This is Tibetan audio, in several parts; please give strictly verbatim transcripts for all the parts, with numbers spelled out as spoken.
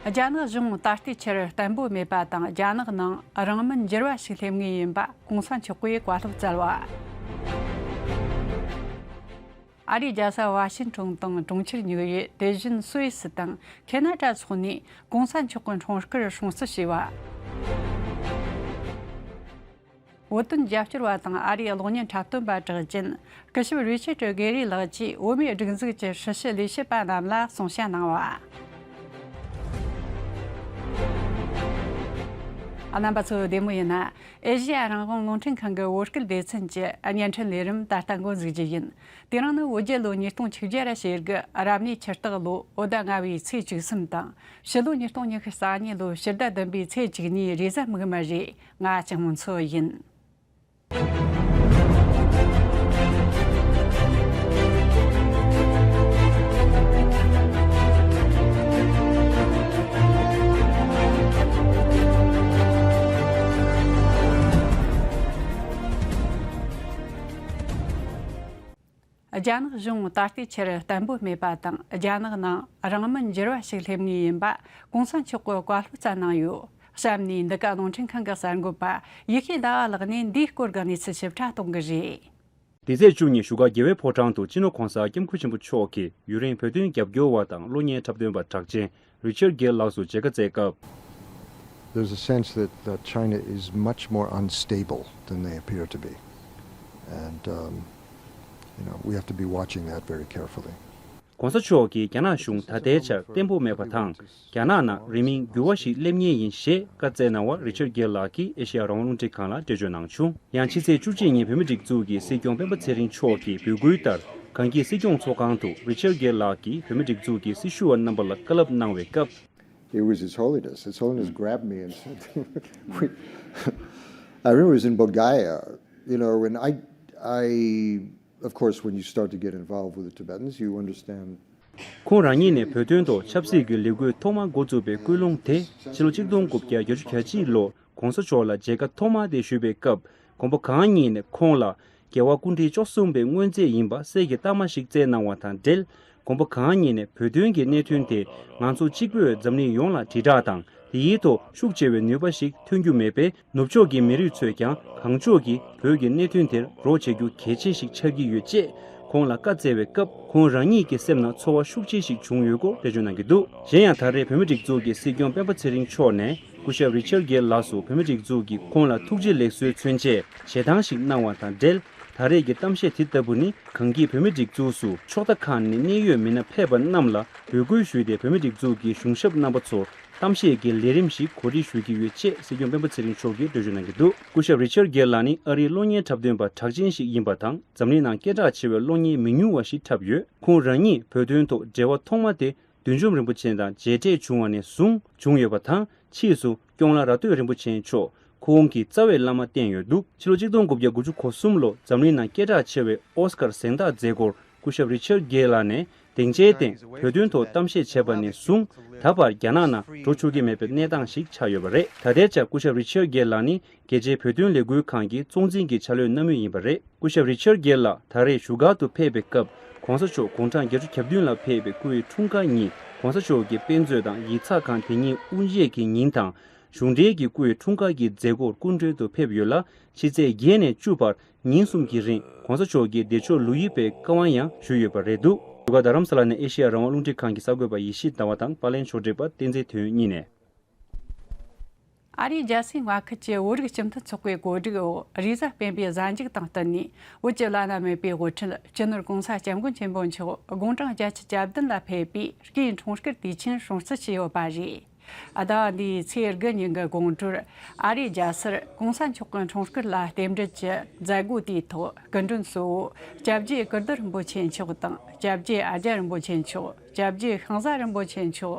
རྒྱ་ནག་གཞུང་ད་ལྟའི་ཆར་བརྟན་པོ་མེད་པ་དང་། རྒྱ་ནག་ནང་རང་མོས་འགྱུར་བ་ཞིག་སླེབས་ངེས་ཡིན་པ་གོང་ས་མཆོག་གིས་བཀའ་སློབ་སྩལ་བ། ཨ་རིའི་རྒྱལ་ས་ཝ་ཤིང་ཏོན་དང་གྲོང་ཁྱེར་ཉིའུ་ཡོག་དེ་བཞིན་སུད་སི་དང་ཁེ་ན་ཌ་སོགས་ནས་གོང་ས་མཆོག་གི་འཁྲུངས་སྐར་སྲུང་བརྩི་བྱས་པ། བོད་དོན་རྒྱབ་སྐྱོར་བ་དང་ཨ་རིའི་གློག་བརྙན་འཁྲབ་སྟོན་པ་གྲགས་ཅན་སྐུ་ཞབས་རི་ཆར་ཌི་གྷེ་རི་ལགས་ཀྱིས་བོད་མིའི་སྒྲིག་འཛུགས་ཀྱི་ཧྲི་ཞི་ལས་བྱེད་པ་རྣམས་ལ་གསུང་བཤད་གནང་བ། རྣམ་པ་ཚོ་བདེ་མོ་ཡིན་ན། ཨེ་ཤེ་ཡ་རང་དབང་རླུང་འཕྲིན་ཁང་གི་བོད་སྐད་སྡེ་ཚན་གྱི་བརྙན་འཕྲིན་ལས་རིམ་ད་ལྟ་འགོ་འཛུགས་རྒྱུ་ཡིན། དེ་རིང་ནི་བོད་རྒྱལ་ལོ་ཉིས་སྟོང་ཆིག་བརྒྱ་ར་ཞེ་དགུ་རབ་གནས་ཆུ་སྟག་ལོ་འོ་ཟླ་ལྔ་བའི་ཚེས་བཅུ་གསུམ་དང་། ཕྱི་ལོ་ཉིས་སྟོང་ཉི་ཤུ་རྩ་གཉིས་ལོའི་ཕྱི་ཟླ་བདུན་པའི་ཚེས་བཅུ་གཉིས་རེས་གཟའ་མིག་དམར་རེད། ང་ལྕགས་མོ་མཚོ་ཡིན། རྒྱ་ནག་གཞུང་ད་ལྟའི་ཆར་བརྟན་པོ་མེད་པ་དང་། རྒྱ་ནག་ནང་རང་མོས་འགྱུར་བ་ཞིག་སླེབས་ངེས་ཡིན་པ་གོང་ས་མཆོག་གིས་བཀའ་སློབ་སྩལ་གནང་ཡོད། གཤམ་ནས་འདི་ག་རླུང་འཕྲིན་ཁང་གི་གསར་འགོད་པ་ཡེ་ཤེས་ཟླ་བ་ལགས་ནས་འདིའི་སྐོར་གྱི་གནས་ཚུལ་ཞིབ་ཕྲ་གཏོང་གི་རེད། འདི་ཚེས་བཅུ་གཉིས་བཞུགས་སྒར་རྒྱལ་བའི་ཕོ་བྲང་དུ་སྤྱི་ནོར་༧གོང་ས་༧སྐྱབས་མགོན་ཆེན་པོ་མཆོག་གིས་ཡུན་རིང་བོད་དོན་རྒྱབ་སྐྱོར་བ་དང་གློག་བརྙན་འཁྲབ་སྟོན་པ་གྲགས་ཅན་རི་ཆར་གྷེལ་ལགས་སུ་མཇལ་ཁ་བསྩལ་སྐབས། There's a sense that, that China is much more unstable than they appear to be. And, um, you know, we have to be watching that very carefully. ༧གོང་ས་མཆོག་གིས་རྒྱ་ནག་གཞུང་ད་ལྟའི་ཆར་བརྟན་པོ་མེད་པ་དང་། རྒྱ་ནག་ནང་རིང་མིན་འགྱུར་བ་ཞིག་སླེབས་ངེས་ཡིན་ཞེས་བཀའ་སྩལ་གནང་བར་རི་ཆར་གྷེལ་ལགས་ཀྱིས་ཨེ་ཤེ་ཡ་རང་དབང་རླུང་འཕྲིན་ཁང་ལ་འགྲེལ་བརྗོད་གནང་བྱུང་། ཡང་ཕྱི་ཚེས་བཅུ་གཅིག་ཉིན་བོད་མིའི་སྒྲིག་འཛུགས་ཀྱི་སྲིད་སྐྱོང་སྤེན་པ་ཚེ་རིང་མཆོག་གིས་འབོད་སྐུལ་ལྟར་གངས་སྐྱིད་སྲིད་སྐྱོང་ཚོགས་ཁང་དུ་རི་ཆར་གྷེལ་ལགས་ཀྱིས་བོད་མིའི་སྒྲིག་འཛུགས་ཀྱི་སྲི་ཞུ་བ་རྣམ་པ་ལ་བཀའ་སློབ་གནང་བའི་སྐབས། It was His Holiness. His Holiness grabbed me and said, we, I remember it was in Bodh Gaya, you know, when I, I, of course, when you start to get involved with the Tibetans, you understand. ཁོང་རང་ཉིད་ནས་བོད་དོན་ཐོག་ཆབ་སྲིད་ཀྱི་ལས་འགུལ་ཐོག་མ་འགོ་བཙུགས་པའི་སྐུལ་སློང་དེ་ཕྱི་ལོ་ཆིག་སྟོང་དགུ་བརྒྱ་བརྒྱད་ཅུ་གྱ་གཅིག་ལོ་༧གོང་ས་མཆོག་ལ་མཇལ་ཁ་ཐོག་མ་དེ་ཞུས་པའི་སྐབས། མགོན་པོ་གང་ཉིད་ནས་ཁོང་ལ། རྒྱལ་བ་སྐུ་ཕྲེང་བཅུ་གསུམ་པའི་སྔོན་རྩིས་ཡིན་པ་གསེར་གྱི་རྟགས་མ་ཞིག་བསྩལ་གནང་བ་དང་འབྲེལ། མགོན་པོ་གང་ཉིད་ནས་བོད་དོན་གྱི་གནད་དོན་དེ་ང་ཚོ་གཅིག་པུས་འཛམ་གླིང་ཡོངས་ལ་དྲིལ་བསྒྲགས་དང་། དེའི་ཐོག་ཤུགས་ཆེ་བའི་ནུས་པ་ཞིག་ཐོན་རྒྱུ་མེད་པས། ནུབ་ཕྱོགས་ཀྱི་མི་རིགས་ཚོས་ཀྱང་གང་ལྕོགས་ཀྱིས་བོད་ཀྱི་གནད་དོན་དེར་རོགས་བྱེད་རྒྱུ་གལ་ཆེ་ཞིག་ཆགས་ཀྱི་ཡོད་ཅེས་ཁོང་ལ་བཀའ་སྩལ་བའི་སྐབས། ཁོང་རང་ཉིད་ཀྱི་སེམས་ནང་ཚོར་བ་ཤུགས་ཆེ་ཞིག་བྱུང་ཡོད་སྐོར་འགྲེལ་བརྗོད་གནང་གི་འདུག་གཞན་ཡང་། ད་རེས་བོད་མིའི་སྒྲིག་འཛུགས་ཀྱི་སྲིད་སྐྱོང་སྤེན་པ་ཚེ་རིང་མཆོག་ནས། སྐུ་ཞབས་རི་ཆར་གྷེལ་ལགས་སུ་བོད་མིའི་སྒྲིག་འཛུགས་ཀྱིས་ཁོང་ལ་ཐུགས་རྗེ་ལེགས་གསོའི་མཚོན་ཆེད་ཞལ་ཐང་ཞིག་གནང་བ་དང་འབྲེལ། ད་རེས་ཀྱི་གཏམ་བཤད་དེ་ལྟ་བུ་ནི། གངས་སྐྱིད་བོད་མིའི་སྒྲིག་འཛུགས་སུ་ཕྱོགས་མཐའ་ཁག་ནས་གནད་ཡོད་མི་སྣ་ཕེབས་པ་རྣམས་ལ་འབོད་སྐུལ་ཞུས་ཏེ། བོད་མིའི་སྒྲིག་འཛུགས་ཀྱི་གཞུང་ཞབས་རྣམ་པ་ཚོར་གཏམ་བཤད་ཀྱི་ལས་རིམ་ཞིག་གོ་སྒྲིག་ཞུ་གི་ཡོད་ཅེས་སྲིད་སྐྱོང་སྤེན་པ་ཚེ་རིང་མཆོག་གིས་འགྲེལ་བརྗོད་གནང་གི་འདུག་སྐུ་ཞབས་རི་ཆར་གྷེལ་ལགས་ནི་ཨ་རིའི་གློག་བརྙན་འཁྲབ་སྟོན་པ་གྲགས་ཅན་ཞིག་ཡིན་པ་དང་། འཛམ་གླིང་ནང་སྐད་གྲགས་ཆེ་བའི་གློག་བརྙན་མི་ཉུང་བ་ཞིག་འཁྲབ་ཡོད། ཁོང་རང་ཉིད་བོད་དོན་ཐོག་འབྲེལ་བ་ཐོག་མ་དེ། བདུད་འཇོམས་རིན་པོ་ཆེ་དང་མཇལ་འཕྲད་བྱུང་བ་ནས་བཟུང་བྱུང་ཡོད་པ་དང་། ཕྱིས་སུ་སྐྱོང་ལྷ་ར་སྟོད་རིན་པོ་ཆེ་མཆོག་ཁོང་གི་རྩ་བའི་བླ་མ་བསྟེན་ཡོད་འདུག་ཕྱི་ལོ་ཆིག་སྟོང་དགུ་བརྒྱ་དགུ་བཅུ་གོ་གསུམ་ལོ། འཛམ་གླིང་ནང་སྐད་གྲགས་ཆེ་བའི་ཨོ་སི་ཀར་གཟེངས་རྟགས་མཛད་སྒོར་སྐུ་ཞབས་རི་ཆར་གྷེལ་ལགས་ནས་སྡིངས་ཆའི་སྟེང་བོད་དོན་ཐོག་གཏམ་བཤད་བྱས་པ་ནས་བཟུང་། ད་བར་རྒྱ་ནག་ནང་འགྲོ་ཆོག་གི་མེད་པའི་གནས་སྟངས་ཤིག་ཆགས་ཡོད་པ་རེད། ད་ལྟའི་ཆར་སྐུ་ཞབས་རི་ཆར་གྷེལ་ལགས་ནི། རྒྱལ་སྤྱིའི་བོད་དོན་ལས་འགུལ་ཁང་གི་གཙོ་འཛིན་གྱི་འཆར་ལོའི་རྣམ་སྨིན་ཡིན་པ་རེད། སྐུ་ཞབས་རི་ཆར་གྷེལ་ལགས་ད་རེས་བཞུགས་སྒར་དུ་ཕེབས་པའི་སྐབས། གོང་ས་མཆོག་དགུང་གྲངས་བརྒྱད་ཅུ་གྱ་བདུན་ལ་ཕེབས་པའི་སྐུའི་འཁྲུངས་སྐར་ཉིན། གོང་ས་མཆོག་གི་དཔེ་མཛོད་དང་ཡིག་ཚགས་ཁང་དེ་ཉིད་དབུ་འབྱེད་ཀྱི་ཉིན་དང་། གཞུང་འབྲེལ་གྱི་སྐུའི་འཁྲུངས་སྐར་གྱི་མཛད་སྒོར་སྐུ་མགྲོན་དུ་ཕེབས་ཡོད་ལ། ཕྱི་ཚེས་བརྒྱད་ནས་བཅུ་བར་ཉིན་གསུམ་གྱི་རིང་། གོང་ས་མཆོག་གིས་བདེ་མཆོག་ལོ་དབྱིབས་པའི་བཀའ་དབང་ཡང་ཞུས་ཡོད་པ་རེད་འདུག་བཞུགས་སྒར་རྡ་རམ་ས་ལ་ནས་ཨེ་ཤེ་ཡ་རང་དབང་རླུང་འཕྲིན་ཁང་གི་གསར་འགོད་པ་ཡེ་ཤེས་ཟླ་བ་དང་། པར་ལེན་ཕྱོགས་སྒྲིག་པ་བསྟན་འཛིན་དོན་གཉིས་ནས། ཨ་རིའི་རྒྱལ་སའི་མངའ་ཁུལ་གྱི་བོད་རིགས་སྤྱི་མཐུན་ཚོགས་པའི་གོ་སྒྲིག་འོག་རེས་གཟའ་སྤེན་པའི་གཟའ་མཇུག་དང་བསྟུན་ནས། བོད་ཀྱི་བླ་ན་མེད་པའི་དབུ་ཁྲིད་སྤྱི་ནོར་༧གོང་ས་༧སྐྱབས་མགོན་ཆེན་པོ་མཆོག་དགུང་གྲངས་བརྒྱད་ཅུ་གྱ་བདུན་ལ་ཕེབས་པའི་སྐུའི་འཁྲུངས་སྐར་དུས་ཆེན་སྲུང་བརྩི་བྱས་ཡོད་པ་རེད། ཟླ་བ་འདིའི་ཚེས་དགུ་ཉིན་གྱི་དགོང་དྲོར་ཨ་རིའི་རྒྱལ་སར་༧གོང་ས་མཆོག་གི་འཁྲུངས་སྐར་ལ་རྟེན་འབྲེལ་གྱི་མཛད་སྒོ་དེའི་ཐོག་སྐུ་མགྲོན་གཙོ་བོ་སྐྱབས་རྗེ་ཀིརྟི་རིན་པོ་ཆེ་མཆོག་དང་། སྐྱབས་རྗེ་ཨ་ཇ་རིན་པོ་ཆེ་མཆོག་སྐྱབས་རྗེ་ཤིང་བཟའ་རིན་པོ་ཆེ་མཆོག་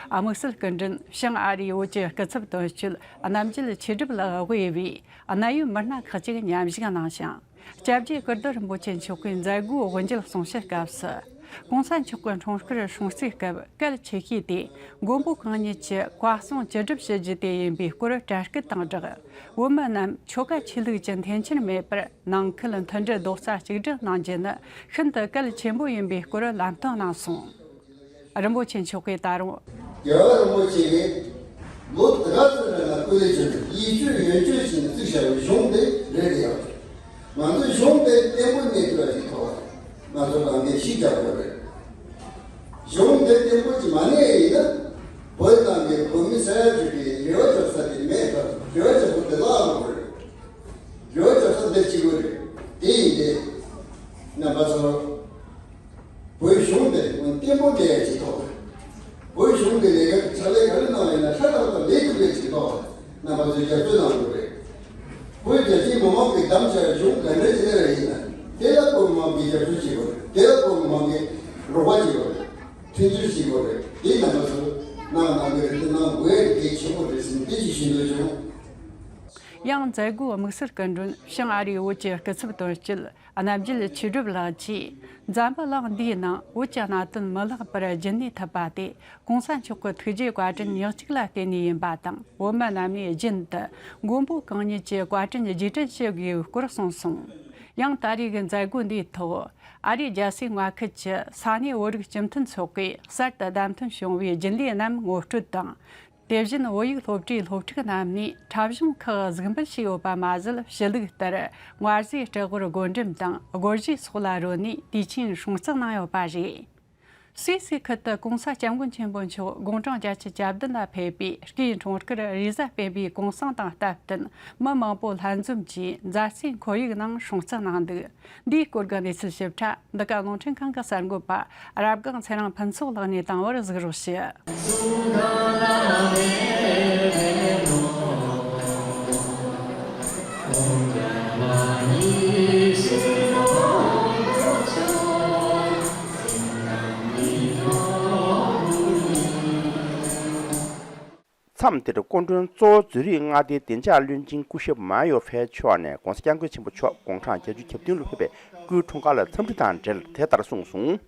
དམིགས་བསལ་སྐུ་མགྲོན་བྱང་ཨ་རིའི་བོད་ཀྱི་སྐུ་ཚབ་དོན་གཅོད་རྣམ་རྒྱལ་ཆོས་སྒྲུབ་ལགས་དབུས་པའི་གནད་ཡོད་མི་སྣ་ཁག་ཅིག་མཉམ་ཞུགས་གནང་ཞིང་། སྐྱབས་རྗེ་ཀིརྟི་རིན་པོ་ཆེ་མཆོག་གིས་མཛད་སྒོའི་དབུ་འབྱེད་གསུང་བཤད་སྐབས་སུ། གོང་ས་མཆོག་གི་འཁྲུངས་སྐར་སྲུང་བརྩིའི་སྐབས་གལ་ཆེ་ཤོས་དེ། མགོན་པོ་གང་ཉིད་ཀྱི་བཀའ་གསུང་ཅི་སྒྲུབ་ཞུ་རྒྱུ་དེ་ཡིན་པའི་སྐོར་དྲན་སྐུལ་དང་སྦྲགས། བོད་མི་རྣམས་ཆོ་ག་ཆོས་ལུགས་ཀྱི་འཐེན་འཁྱེར་མེད་པར་ནང་ཁུལ་མཐུན་སྒྲིལ་རྡོག་རྩ་གཅིག་སྒྲིལ་གནང་རྒྱུ་ནི་ཤིན་ཏུ་གལ་ཆེན་པོ་ཡིན་པའི་སྐོར་ལམ་སྟོན་གནང་སོང་། རིན་པོ་ཆེ་མཆོག་གིས་ད་རུང་ རྒྱལ་བ་རིན་པོ་ཆེ་གིས་ལོ་དེ་ག་ཙམ་རིང་ལ་སྐུ་ལས་བྱོན་ཏེ་ཡིད་སྤྱོད་ཡོན་སྤྱོད་བྱས་ནས་བཙུགས་བཞག་པའི་གཞུང་དེ་རེད་དེ་ཡང་། ང་ཚོས་གཞུང་དེ་བརྟན་པོ་གནས་ཐུབ་པ་ཞིག་ཐོག་ང་ཚོ་གང་གས་གཞི་རྒྱག་དགོས་རེད། གཞུང་དེ་བརྟན་པོ་ཅིག་མ་གནས་ཡིན་ན། བོད་ནང་གི་བོད་མི་ས་ཡ་དྲུག་གི་རེ་བ་བཅོལ་ས་དེ་མེད་ཐལ། རེ་བ་བཅོལ་ས་དེ་བརླག་འགྲོ་གི་རེད། རེ་བ་བཅོལ་ས་འདིར་གཅིག་པོ་རེད། དེ་ཡིན་ཏེ། རྣམ་པ་ཚོ། བོད་གཞུང་དེ་བརྟན་པོ་གནས་ཡ་ཅིག་ཐོག་བོད་གཞུང་གི་ལས་ཀ་ཕྱག་ལས་ག་རེ་གནང་བ་ཡིན་ན་ཧྲ་ཐག་ཐག་ལས་ཐུབ་པའི་ཆེད་དུ་རྣམ་པ་ཚོས་རྒྱབ་སྐྱོར་གནང་དགོས་རེད། བོད་རྒྱ་ཆེའི་མི་མང་གིས་བདམས་བྱ་བའི་གཞུང་ག་འདྲ་ཅིག་གནང་བ་ཡིན་ན་དེ་ལ་བོད་མི་མང་གིས་རྒྱབ་སྐྱོར་བྱེད་དགོས་རེད། དེ་ལ་བོད་མི་མང་གིས་རོགས་པ་བྱེད་དགོས་རེད། མཐུན་འགྱུར་བྱེད་དགོས་རེད། དེ་རྣམ་པ་ཚོས་གནང་གནང་གི་རེད། དེ་གནང་དགོས་ཡ་དེ་གལ་ཆེན་པོ་རེད་ཟེར་ནས་དེ་ཅིག་ཞུ་འདོད་བྱུང་། ཡང་མཛད་སྒོའི་དམིགས་བསལ་སྐུ་མགྲོན་བྱང་ཨ་རིའི་བོད་ཀྱི་སྐུ་ཚབ་དོན་གཅོད་རྣམ་རྒྱལ་ཆོས་སྒྲུབ་ལགས་ཀྱིས། འཛམ་བུ་གླིང་འདིའི་ནང་བོད་ཀྱི་གནད་དོན་མི་ལྷག་པར་རྒྱུན་གནས་ཐུབ་པ་དེ་གོང་ས་མཆོག་གི་ཐུགས་རྗེ་བཀའ་དྲིན་ཉག་གཅིག་ལ་བརྟེན་ནས་ཡིན་པ་དང་། བོད་མི་རྣམས་ནས་རྒྱུན་དུ་མགོན་པོ་གང་ཉིད་ཀྱི་བཀའ་དྲིན་རྗེས་དྲན་ཞུ་དགོས་སྐོར་གསུངས་སོང་། ཡང་ད་རེས་ཀྱི་མཛད་སྒོ་འདིའི་ཐོག་ཨ་རིའི་རྒྱལ་སའི་མངའ་ཁུལ་གྱི་ས་གནས་བོད་རིགས་སྤྱི་མཐུན་ཚོགས་པས་གསར་དུ་བདམས་ཐོན་བྱུང་བའི་རྒྱུན་ལས་རྣམས་ངོ་སྤྲོད་དང་། དེ་བཞིན་བོད་ཡིག་སློབ་གྲྭའི་སློབ་ཕྲུག་རྣམས་ནས་འཁྲབ་གཞུང་ཁག་གཟིགས་འབུལ་བྱས་ཡོད་པ་མ་ཟད། ཞུ་ལུགས་ལྟར་མངའ་བཟའི་སྤྲེའུར་སྒོ་འགྲམ་དང་སྒོར་གཞས་སོགས་ལ་རོལ་ནས་དུས་ཆེན་སྲུང་བརྩི་གནང་ཡོད་པ་རེད། སུད་སིའི་ཁུལ་དུ་༸གོང་ས་༸སྐྱབས་མགོན་ཆེན་པོ་མཆོག་དགུང་གྲངས་བརྒྱད་ཅུ་གྱ་བདུན་ལ་ཕེབས་པའི་སྐུའི་འཁྲུངས་སྐར་རེས་གཟའ་སྤེན་པའི་གུང་སེང་དང་སྟབས་བསྟུན་མི་མང་པོ་ལྷན་འཛོམས་ཀྱིས་མཛའ་བརྩེའི་ཁོར་ཡུག་ནང་སྲུང་བརྩི་གནང་འདུག་འདིའི་སྐོར་གྱི་གནས་ཚུལ་ཞིབ་ཕྲ་འདི་ག་རླུང་འཕྲིན་ཁང་གི་གསར་འགོད་པ་རབ་སྒང་ཚེ་རིང་ཕུན་ཚོགས་ལགས་ནས་བཏང་བར་གཟིགས་རོགས་ཞུ། མཚམས་དེར་སྐུ་མགྲོན་གཙོ་བོ་ཛུ་རིག་མངའ་སྡེའི་བདེ་འཇགས་བློན་ཆེན་སྐུ་ཞབས་མ་ཡོ་ཧྥེ་མཆོག་ནས་༸གོང་ས་༸སྐྱབས་མགོན་ཆེན་པོ་མཆོག་དགུང་གྲངས་བརྒྱད་ཅུ་གྱ་བདུན་ལ་ཕེབས་པའི་སྐུའི་འཁྲུངས་སྐར་ལ་འཚམས་འདྲི་དང་འབྲེལ་དེ་ལྟར་གསུངས་སོང་།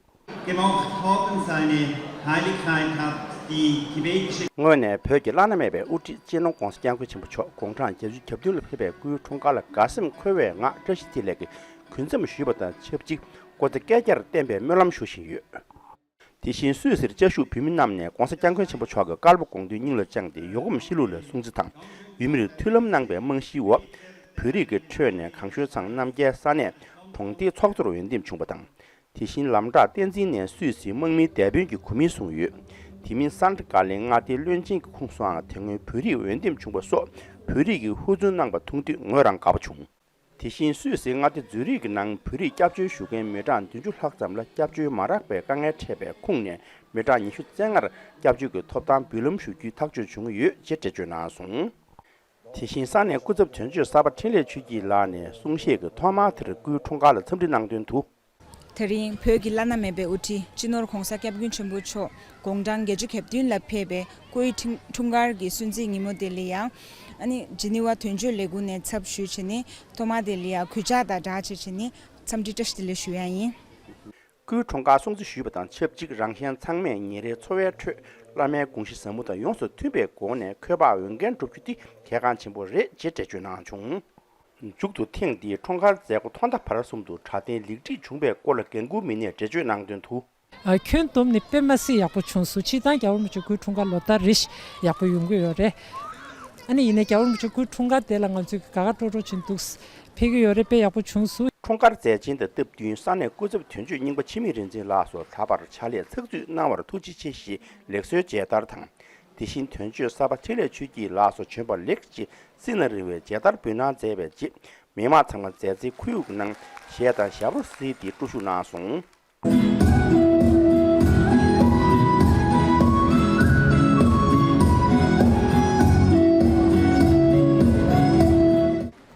Gewagt haben, seine Heiligkeit hat die tibetische ངོས་ནས་བོད་ཀྱི་བླ་ན་མེད་པའི་དབུ་ཁྲིད་སྤྱི་ནོར་༸གོང་ས་༸སྐྱབས་མགོན་ཆེན་པོ་མཆོག་དགུང་གྲངས་བརྒྱད་ཅུ་གྱ་བདུན་ལ་ཕེབས་པའི་སྐུའི་འཁྲུངས་སྐར་ལ་དགའ་སེམས་འཁོལ་བའི་ངང་བཀྲ་ཤིས་བདེ་ལེགས་ཀྱི་གུས་འཚམས་ཞུས་པ་དང་ཆབས་ཅིག་སྐུ་ཚེ་བསྐལ་བརྒྱར་བརྟན་པའི་སྨོན་ལམ་ཞུ་བཞིན་ཡོད། དེ་བཞིན་སུད་སིར་བཅའ་བཞུགས་བོད་མི་རྣམས་ནས་༸གོང་ས་༸སྐྱབས་མགོན་ཆེན་པོ་མཆོག་གི་བཀའ་སློབ་དགོངས་དོན་སྙིང་ལ་བཅངས་ཏེ་ཡོང་ཁུངས་གཤིས་ལུགས་ལ་སྲུང་བརྩི་དང་། ཡུལ་མིར་མཐུན་ལམ་གནང་བའི་རྨང་གཞིའི་འོག་བོད་རིགས་ཀྱི་ཁྲོད་ནས་གང་ཤོར་ཚང་རྣམ་རྒྱལ་ས་གནས་གྲོང་སྡེའི་ཚོགས་གཙོར་འོས་འདེམས་བྱུང་བ་དང་། དེ་བཞིན་ལམ་བྲག་བསྟན་འཛིན་ནས་སུད་སིའི་དམག་མིའི་དེད་དཔོན་གྱི་གོ་མིང་བཟུང་ཡོད། དེ་མིན་སན་ཏྲ་ཀ་ལིན་མངའ་སྡེའི་བློན་ཆེན་གྱི་ཁོངས་སུའང་དེ་སྔོན་བོད་རིགས་འོས་འདེམས་བྱུང་བ་སོགས་བོད་རིགས་ཀྱིས་ཧུར་བརྩོན་གནང་པ་མཐོང་དུས་ངོས་རང་དགའ་པོ་བྱུང་། དེ་བཞིན་སུད་སིའི་མངའ་སྡེ་ཛུ་རིག་གི་ནང་བོད་རིགས་སྐྱབས་བཅོལ་ཞུ་མཁན་མི་གྲངས་བདུན་ཅུ་ལྷག་ཙམ་ལ་སྐྱབས་བཅོལ་མ་རག་པའི་དཀའ་ངལ་འཕྲད་པའི་ཁུངས་ནས་མི་གྲངས་ཉི་ཤུ་རྩ་ལྔར་སྐྱབས་བཅོལ་གྱི་ཐོབ་ཐང་འབུལ་ལམ་ཞུ་རྒྱུའི་ཐག་གཅོད་བྱུང་ཡོད་ཅེས་འགྲེལ་བརྗོད་གནང་སོང་། དེ་བཞིན་ས་གནས་སྐུ་ཚབ་དོན་གཅོད་གསར་པ་འཕྲིན་ལས་ཆོས་སྐྱིད་ལགས་ནས་གསུང་བཤད་ཀྱི་ཐོག་མར་དེར་སྐུའི་འཁྲུངས་སྐར་ལ་འཚམས་འདྲི་གནང་དོན་དུ། དེ་རིང་བོད་ཀྱི་བླ་ན་མེད་པའི་དབུ་ཁྲིད་སྤྱི་ནོར་༸གོང་ས་༸སྐྱབས་མགོན་ཆེན་པོ་མཆོག་དགུང་གྲངས་བརྒྱད་ཅུ་གྱ་བདུན་ལ་ཕེབས་པའི་སྐུའི་འཁྲུངས་འཁྲུངས་སྐར་གྱི་སྲུང་བརྩིའི་ཉིན་མོ་དེ་ལ་ཡང་། ཨ་ནི་ཇི་ནི་ཝ་དོན་གཅོད་ལས་ཁུངས་ནས་ཚབ་ཞུས་བྱས་ནས་ཐོག་མ་དེ་ལ་ཡང་གུས་ཕྱག་དང་སྦྲགས་བྱས་བྱས་ནས་འཚམས་འདྲི་བཀྲ་ཤིས་བདེ་ལེགས་ཞུ་ཡ་ཡིན། སྐུའི་འཁྲུངས་སྐར་སྲུང་བརྩི་ཞུས་པ་དང་ཆབས་ཅིག་རང་གཞན་ཚང་མས་ཉིན་རེའི་འཚོ་བའི་ཁྲོད་བླ་མའི་དགོངས་གཞི་ཟབ་མོ་དང་ཡོངས་སུ་མཐུན་པའི་སྒོ་ནས་འཁོས་དཔག་འོས་འགན་སྒྲུབ་རྒྱུ་དེ་གལ་འགངས་ཆེན་པོ་རེད་ཅེས་འགྲེལ་བརྗོད་གནང་བྱུང་། མཇུག་ཏུ་ཐེངས་འདིའི་འཁྲུངས་སྐར་མཛད་སྒོ་ཐོག་མཐའ་བར་གསུམ་དུ་དྲ་རྟེན་ལེགས་སྒྲིག་བྱུང་བའི་སྐོར་ལ་འགན་འཁུར་མི་སྣས་འགྲེལ་བརྗོད་གནང་དོན་དུ། ཨ། ཁྱོན་བསྡོམས་ནས་དཔེ་མ་སྲིད་ཡག་པོ་བྱུང་སོང་། སྤྱིར་བཏང་རྒྱལ་བ་རིན་པོ་ཆེ་སྐུའི་འཁྲུངས་སྐར་ལོ་ལྟར་རེ་བཞིན་ཡག་པོ་ཡོང་གི་ཡོད་རེད། ཨ་ནི་ཡིན་ནའི་རྒྱལ་བ་རིན་པོ་ཆེ་སྐུའི་འཁྲུངས་སྐར་དེ་ལ་ང་ཚོས་དགའ་དགའ་སྤྲོ་སྤྲོ་བྱས་འདུག་ཕེབས་ཀྱི་ཡོད་རེད། དཔེ་ཡག་པོ་བྱུང་སོང་། འཁྲུངས་སྐར་མཛད་ཆེན་དང་སྟབས་བསྟུན་ས་གནས་སྐུ་ཚབ་དོན་གཅོད་རྙིང་པ་འཆི་མེད་རིག་འཛིན་ལགས་སུ་ད་བར་ཕྱག་ལས་ཚགས་ཚུད་གནང་བར་ཐུགས་རྗེ་ཆེ་ཞེས་ལེགས་གསོལ་མཇལ་དར་དང་། དེ་བཞིན་དོན་གཅོད་གསར་པ་འཕྲིན་ལས་ཆོས་སྐྱིད་ལགས་སུ་བྱོན་པ་ལེགས་ཅེས་སྲིད་ན་རིང་བའི་མཇལ་དར་འབུལ་གནང་མཛད་པའི་རྗེས། མི་མང་ཚང་མ་མཛའ་བརྩེའི་ཁོར་ཡུག་ནང་གཞས་དང་ཞབས་བྲོ་གསོལ་ཏེ་དབུ་བཞུགས་གནང་སོང་།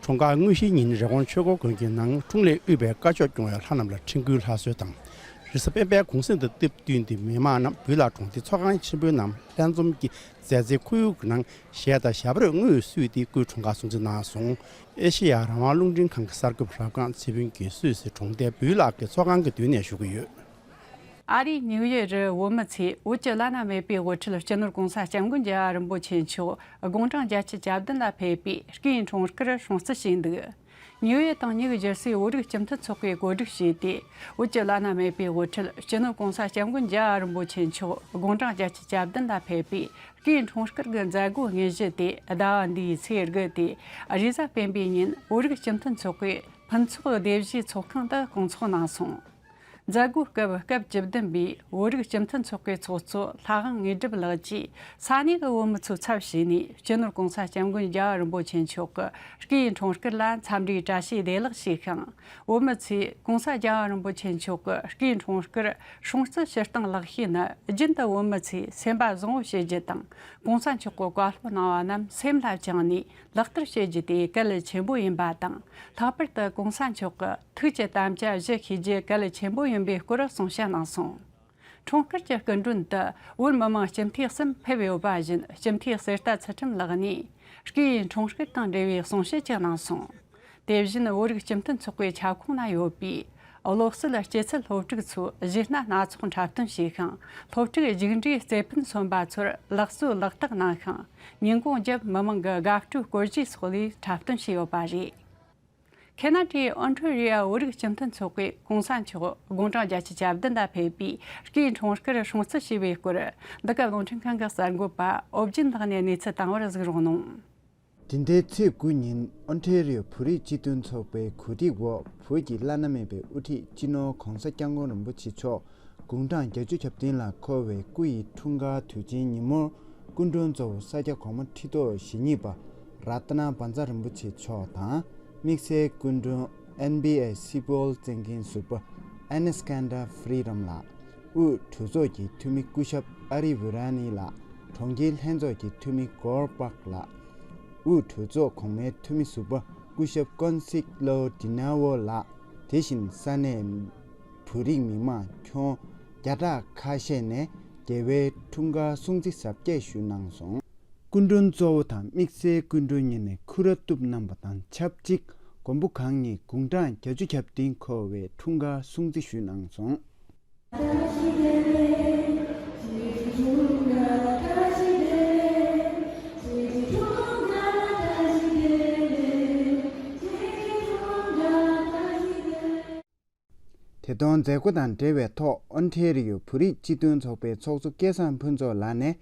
འཁྲུངས་སྐར་དངོས་གཞིའི་ཉིན་རི་ཀོན་ཆོས་འཁོར་དགོན་གྱི་ནང་འཁྲུངས་ལས་དབུས་པའི་བཀའ་ཆོས་སྐྱོང་བའི་ལྷ་རྣམས་ལ་འཕྲིན་བསྐུལ་ལྷ་གསོལ་དང་། རེས་གཟའ་སྤེན་པའི་གུང་གསེང་དང་སྟབས་བསྟུན་ཏེ་མི་མང་རྣམས་བོད་ལ་གྲོང་སྡེ་ཚོགས་ཁང་ཆེན་པོའི་ནང་ལྷན་འཛོམས་ཀྱིས་མཛའ་བརྩེའི་ཁོར་ཡུག་ནང་གཞས་དང་ཞབས་བྲོས་དངོས་གསོལ་ཏེ་སྐུའི་འཁྲུངས་སྐར་སྲུང་བརྩི་གནང་སོང་། ཨེ་ཤེ་ཡ་རང་དབང་རླུང་འཕྲིན་ཁང་གི་གསར་འགོད་པ་རབ་སྒང་ཚེ་ཕུན་གྱིས་སུད་སི་གྲོང་སྡེ་བུའི་ལག་གི་ཚོགས་ཁང་གི་མདུན་ནས་ཞུ་གི་ཡོད། ཨ་རིའི་ནིའུ་ཡོག་རུ་བོད་མི་ཚོས་བོད་ཀྱི་བླ་ན་མེད་པའི་དབུ་ཁྲིད་སྤྱི་ནོར་༸གོང་ས་༸སྐྱབས་མགོན་རྒྱལ་བ་རིན་པོ་ཆེ་མཆོག་དགུང་གྲངས་བརྒྱད་ཅུ་གྱ་བདུན་ལ་ཕེབས་པའི་སྐུའི་འཁྲུངས་སྐར་སྲུང་བརྩི་བྱས་འདུག་ཉེ་བའི་དང་ཉིད་སྒྱུ་རྩལ་བོད་རིགས་སྤྱི་མཐུན་ཚོགས་པས་གོ་སྒྲིག་བྱས་ཏེ། བོད་ཀྱི་བླ་ན་མེད་པའི་དབུ་ཁྲིད་སྤྱི་ནོར་༸གོང་ས་༸སྐྱབས་མགོན་རྒྱལ་བ་རིན་པོ་ཆེ་མཆོག་དགུང་གྲངས་བརྒྱད་ཅུ་གྱ་བདུན་ལ་ཕེབས་པའི་སྐུའི་འཁྲུངས་སྐར་གྱི་མཛད་སྒོའི་དངོས་གཞི་དེ་ཟླ་བ་འདིའི་ཚེས་དགུ་སྟེ། རེས་གཟའ་སྤེན་པའི་ཉིན་བོད་རིགས་སྤྱི་མཐུན་ཚོགས་པའི་ཕུན་ཚོགས་སྡེ་བཞིའི་ཚོགས་ཁང་དུ་སྐོང་ཚོགས་གནང་སོང་། མཛད་སྒོའི་སྐབས་སྐབས་བཅུ་བདུན་པའི་བོད་རིགས་སྤྱི་མཐུན་ཚོགས་པའི་ཚོགས་གཙོ་ལྷ་དབང་དངོས་གྲུབ་ལགས་ཀྱིས་ས་གནས་ཀྱི་བོད་མི་ཚོའི་ཚབ་བྱས་ནས། སྤྱི་ནོར་༸གོང་ས་༸སྐྱབས་མགོན་རྒྱལ་བ་རིན་པོ་ཆེ་མཆོག་གི་སྐུའི་འཁྲུངས་སྐར་ལ་འཚམས་འདྲིའི་བཀྲ་ཤིས་བདེ་ལེགས་ཞུས་ཤིང་། བོད་མི་ཚོས་༸གོང་ས་རྒྱལ་བ་རིན་པོ་ཆེ་མཆོག་གི་སྐུའི་འཁྲུངས་སྐར་སྲུང་བརྩི་ཞུ་སྟངས་ལེགས་ཤོས་ནི། རྒྱུན་དུ་བོད་མི་ཚོས་སེམས་པ་བཟང་བོ་བྱེད་རྒྱུ་དང་། ༸གོང་ས་མཆོག་གིས་བཀའ་སློབ་གནང་བ་རྣམས་སེམས་ལ་བཅངས་ནས་ལག་བསྟར་བྱེད་རྒྱུ་དེ་གལ་ཆེན་པོ་ཡིན་པ་དང་། ལྷག་པར་དུ་༸གོང་ས་མཆོག་གི་ཐུགས་ཀྱི་དམ་བཅའ་བཞི་ཤེས་རྒྱུ་གལ་ཆེན་པོ་ཡིན་པའི་སྐོར་གསུང་བཤད་གནང་སོང་། འཁྲུངས་སྐར་གྱི་སྐུ་མགྲོན་དུ་བོད་མི་མང་སྤྱི་འཐུས་གསུམ་ཕེབས་ཡོད་པ་བཞིན། སྤྱི་འཐུས་གསེར་རྟ་ཚུལ་ཁྲིམས་ལགས་ནས་སྐུའི་འཁྲུངས་སྐར་དང་འབྲེལ་བའི་གསུང་བཤད་ཅིག་གནང་སོང་། དེ་བཞིན་བོད་རིགས་སྤྱི་མཐུན་ཚོགས་པའི་ཁྱབ་ཁོངས་ན་ཡོད་པའི་བློ་གསལ་སྐྱེད་ཚལ་སློབ་ཕྲུག་ཚོས་གཞས་སྣ་སྣ་ཚོགས་འཁྲབ་སྟོན་བྱས་ཤིང་། སློབ་ཕྲུག་རྒྱུགས་འབྲས་རྩེ་ཕུད་མཚོན་པ་ཚོར་ལག་གསོལ་ལག་རྟགས་གནང་ཤིང་། ཉིན་གུང་རྒྱབ་མི་མང་གི་དགའ་སྤྲོའི་སྐོར་གཞས་སོགས་ལས་འཁྲབ་སྟོན་བྱས་ཡོད་པ་རེད། ཁེ་ན་ཌའི་ཨོན་ཊ་རི་ཡ་བོད་རིགས་སྤྱི་མཐུན་ཚོགས་པས་༸གོང་ས་མཆོག་དགུང་གྲངས་བརྒྱད་ཅུ་གྱ་བདུན་ལ་ཕེབས་པའི་སྐུའི་འཁྲུངས་སྐར་སྲུང་བརྩི་ཞུས་པའི་སྐོར། འདི་ག་རླུང་འཕྲིན་ཁང་གི་གསར་འགོད་པ་ཨོ་བརྒྱུད་ལགས་ནས་གནས་ཚུལ་བཏང་བར་གཟིགས་རོགས་གནང་། འདི་ཟླའི་ཚེས་དགུ་ཉིན་ཨོན་ཊ་རི་ཡོ་བོད་རིགས་སྤྱི་མཐུན་ཚོགས་པའི་གོ་སྒྲིག་འོག་བོད་ཀྱི་བླ་ན་མེད་པའི་དབུ་ཁྲིད་སྤྱི་ནོར་༸གོང་ས་༸སྐྱབས་མགོན་རིན་པོ་ཆེ་མཆོག་དགུང་གྲངས་བརྒྱད་ཅུ་གྱ་བདུན་ལ་འཁོད་པའི་སྐུ་ཡི་འཁྲུངས་སྐར་དུས་ཆེན་ཉིན་མོར། སྐུ་མགྲོན་གཙོ་བོ་ས་སྐྱ་གོང་མ་ཁྲི་ཐོག་ཞེ་གཉིས་པ་རཏྣ་བཛྲ་རིན་པོ་ཆེ་མཆོག་དང་། དམིགས་བསལ་སྐུ་མགྲོན་ཨེན་བྷི་ཨེ་སི་པོལ་བཙན་རྒྱལ་ཟུར་པ་ཨེ་ནེ་སི་ཀན་ཌར་ཕི་རི་རམ་ལགས། དབུས་གྲོས་ཚོགས་ཀྱི་འཐུས་མི་སྐུ་ཞབས་ཨ་རི་བྷི་ར་ནི་ལགས། གྲོང་ཁྱེར་ལྷན་ཚོགས་ཀྱི་འཐུས་མི་གོར་པག་ལགས། དབུས་གྲོས་ཚོགས་གོང་མའི་འཐུས་མི་ཟུར་པ་སྐུ་ཞབས་ཀོན་སིག་ལོ་ཏི་ན་ཝོ་ལགས། དེ་བཞིན་ས་གནས་བོད་རིགས་མི་མང་ཁྱོན་བརྒྱ་ཕྲག་ཁ་ཤས་ནས་རྒྱལ་བའི་འཁྲུངས་སྐར་སྲུང་བརྩི་གཟབ་རྒྱས་ཞུས་གནང་སོང་། སྐུ་མགྲོན་གཙོ་བོ་དང་དམིགས་བསལ་སྐུ་མགྲོན་གཉིས་ནས་སྐུ་ར་གཏུབ་གནང་བ་དང་ཆབས་ཅིག་མགོན་པོ་གང་ཉིད་དགུང་གྲངས་བརྒྱད་ཅུ་གྱ་བདུན་འཁོར་བའི་འཁྲུངས་སྐར་སྲུང་བརྩི་ཞུས་གནང་སོང་། དེ་དོན་མཛད་སྒོ་དང་འབྲེལ་བའི་ཐོག་ཨོན་ཊེ་རི་ཡོ་བོད་རིགས་སྤྱི་མཐུན་ཚོགས་པའི་ཚོགས་གཙོ་སྐལ་བཟང་ཕུན་ཚོགས་ལགས་ནས།